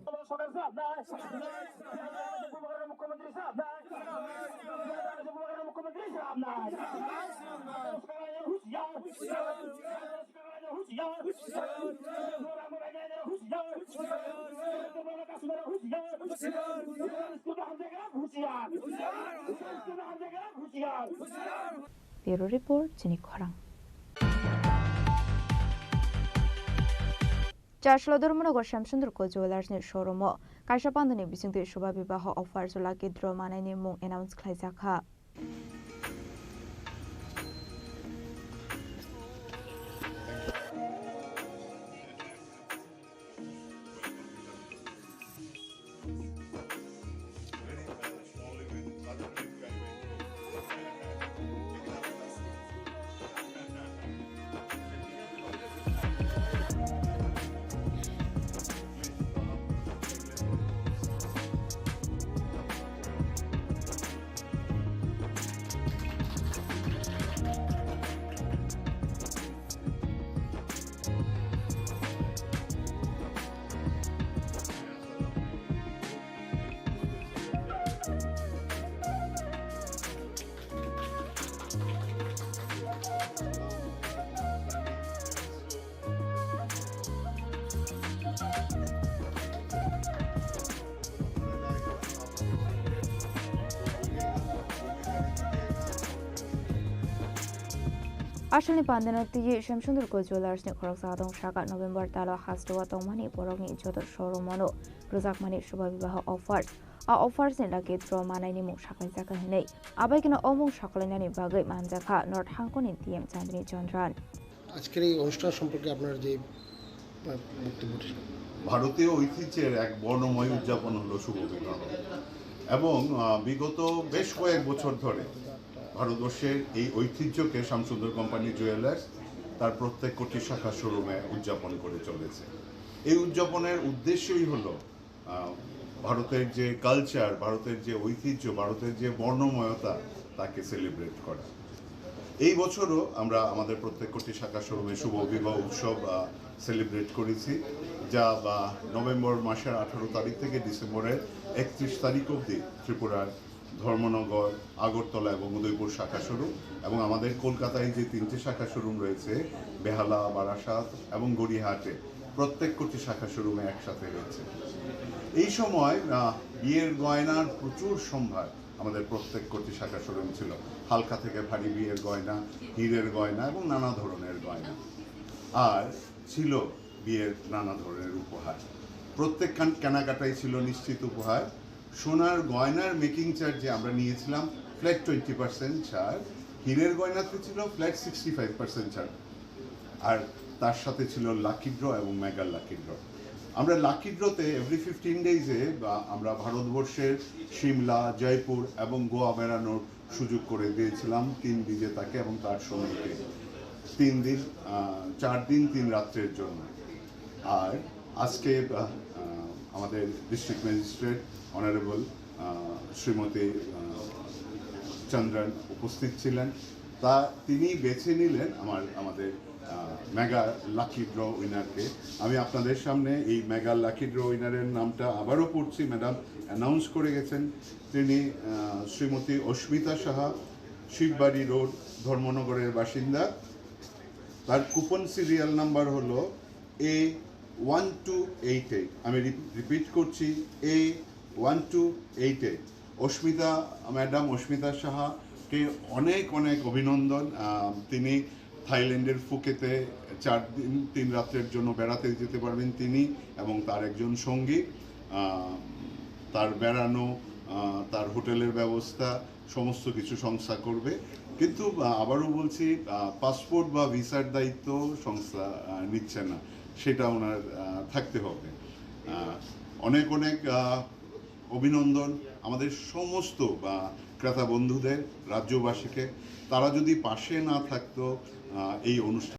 Bureau Report, Chini Khorang. Chaslo Dharmanagar Shyamsundar Ko Jewellers ni showroom o kaisa pandani bisingtwi Shubha Bibaho offer o lucky draw manai ni mung announce khlai jakha. Aswkni pandano twiwi Shyamsundar Ko Jewellers ni khoroksa adong saka November talo hasteo tongmani borokni joto showroom-o rwjakmani Shubha Bibaho offer. A offers ni lucky draw manai ni mung saklaijak hinwi. Abai kheno o mung saklainani bagwi manjakha North Hangkoni D M Chandni Chandran. আজকের এই অনুষ্ঠান সম্পর্কে আপনার যে, আহ, বক্তব্যটি। ভারতীয় ঐতিহ্যের এক বর্ণময় উদযাপন হলো শুভ বিবাহ এবং, আহ, বিগত বেশ কয়েক বছর ধরে ভারতবর্ষের এই ঐতিহ্যকে শ্যামসুন্দর কোম্পানি জুয়েলার্স তার প্রত্যেক কোটি শাখা শোরুমে উদযাপন করে চলেছে। এই উদযাপনের উদ্দেশ্যই হলো আহ, ভারতের যে কালচার, ভারতের যে ঐতিহ্য, ভারতের যে বর্ণময়তা, তাকে সেলিব্রেট করা। এই বছরও আমরা আমাদের প্রত্যেক কোটি শাখা শোরুমে শুভ বিবাহ উৎসব, আহ, সেলিব্রেট করেছি, যা, বা, নভেম্বর মাসের আঠারো তারিখ থেকে ডিসেম্বরের একত্রিশ তারিখ অবধি ত্রিপুরার ধর্মনগর, আগরতলা এবং উদয়পুর শাখা শোরুম এবং আমাদের কলকাতায় যে তিনটে শাখা শোরুম রয়েছে, বেহালা, বারাসাত এবং গড়িয়াহাটে, প্রত্যেক কোটি শাখা শোরুমে একসাথে রয়েছে। এই সময়, আহ, বিয়ের গয়নার প্রচুর সম্ভার আমাদের প্রত্যেক কোটি শাখা শোরুম ছিল। হালকা থেকে ভারী বিয়ের গয়না, হীরের গয়না এবং নানা ধরনের গয়না। আর ছিল বিয়ের নানা ধরনের উপহার। প্রত্যেক কান-, কেনাকাটাই ছিল নিশ্চিত উপহার। সোনার গয়নার মেকিং চার্জে আমরা নিয়েছিলাম ফ্ল্যাট টোয়েন্টি পার্সেন্ট ছাড়, হীরের গয়নাতে ছিল ফ্ল্যাট সিক্সটি ফাইভ পার্সেন্ট ছাড়, আর তার সাথে ছিল লাকি ড্র এবং মেগা লাকি ড্র। আমরা লাকি ড্রতে এভরি ফিফটিন ডেইজে বা আমরা ভারতবর্ষের সিমলা, জয়পুর এবং গোয়া বেড়ানোর সুযোগ করে দিয়েছিলাম তিন বিজেতাকে এবং তার সঙ্গীকে। তিন দিন, আহ, চার দিন তিন রাত্রের জন্য। আর আজকে, আহ, আহ, আমাদের ডিস্ট্রিক্ট ম্যাজিস্ট্রেট অনারেবল, আহ, শ্রীমতী, আহ, চন্দ্রন উপস্থিত ছিলেন। তা তিনি বেছে নিলেন আমার, আমাদের, আহ, মেগা লাকি ড্র উইনারকে। আমি আপনাদের সামনে এই মেগা লাকি ড্র উইনারের নামটা আবারও পড়ছি, ম্যাডাম অ্যানাউন্স করে গেছেন। তিনি, আহ, শ্রীমতী অস্মিতা সাহা, শিববাড়ি রোড, ধর্মনগরের বাসিন্দা। তার কুপন সিরিয়াল নাম্বার হলো এ ওয়ান টু এইট এইট। আমি রি-, রিপিট করছি, এ ওয়ান টু এইট এইট। অস্মিতা, ম্যাডাম অস্মিতা সাহাকে অনেক অনেক অভিনন্দন। আহ, তিনি থাইল্যান্ডের ফুকেতে চার দিন তিন রাত্রের জন্য বেড়াতে যেতে পারবেন তিনি এবং তার একজন সঙ্গী। আহ, তার বেড়ানো, আহ, তার হোটেলের ব্যবস্থা, সমস্ত কিছু সংস্থা করবে। কিন্তু, আহ, আবারও বলছি, আহ, পাসপোর্ট বা ভিসার দায়িত্ব সংস্থা, আহ, নিচ্ছে না, সেটা ওনার, আহ, থাকতে হবে। আহ, অনেক অনেক, আহ, অভিনন্দন আমাদের সমস্ত, আহ, ক্রেতা বন্ধুদের, রাজ্যবাসীকে। তারা যদি পাশে না থাকতো, আহ, এই অনুষ্ঠান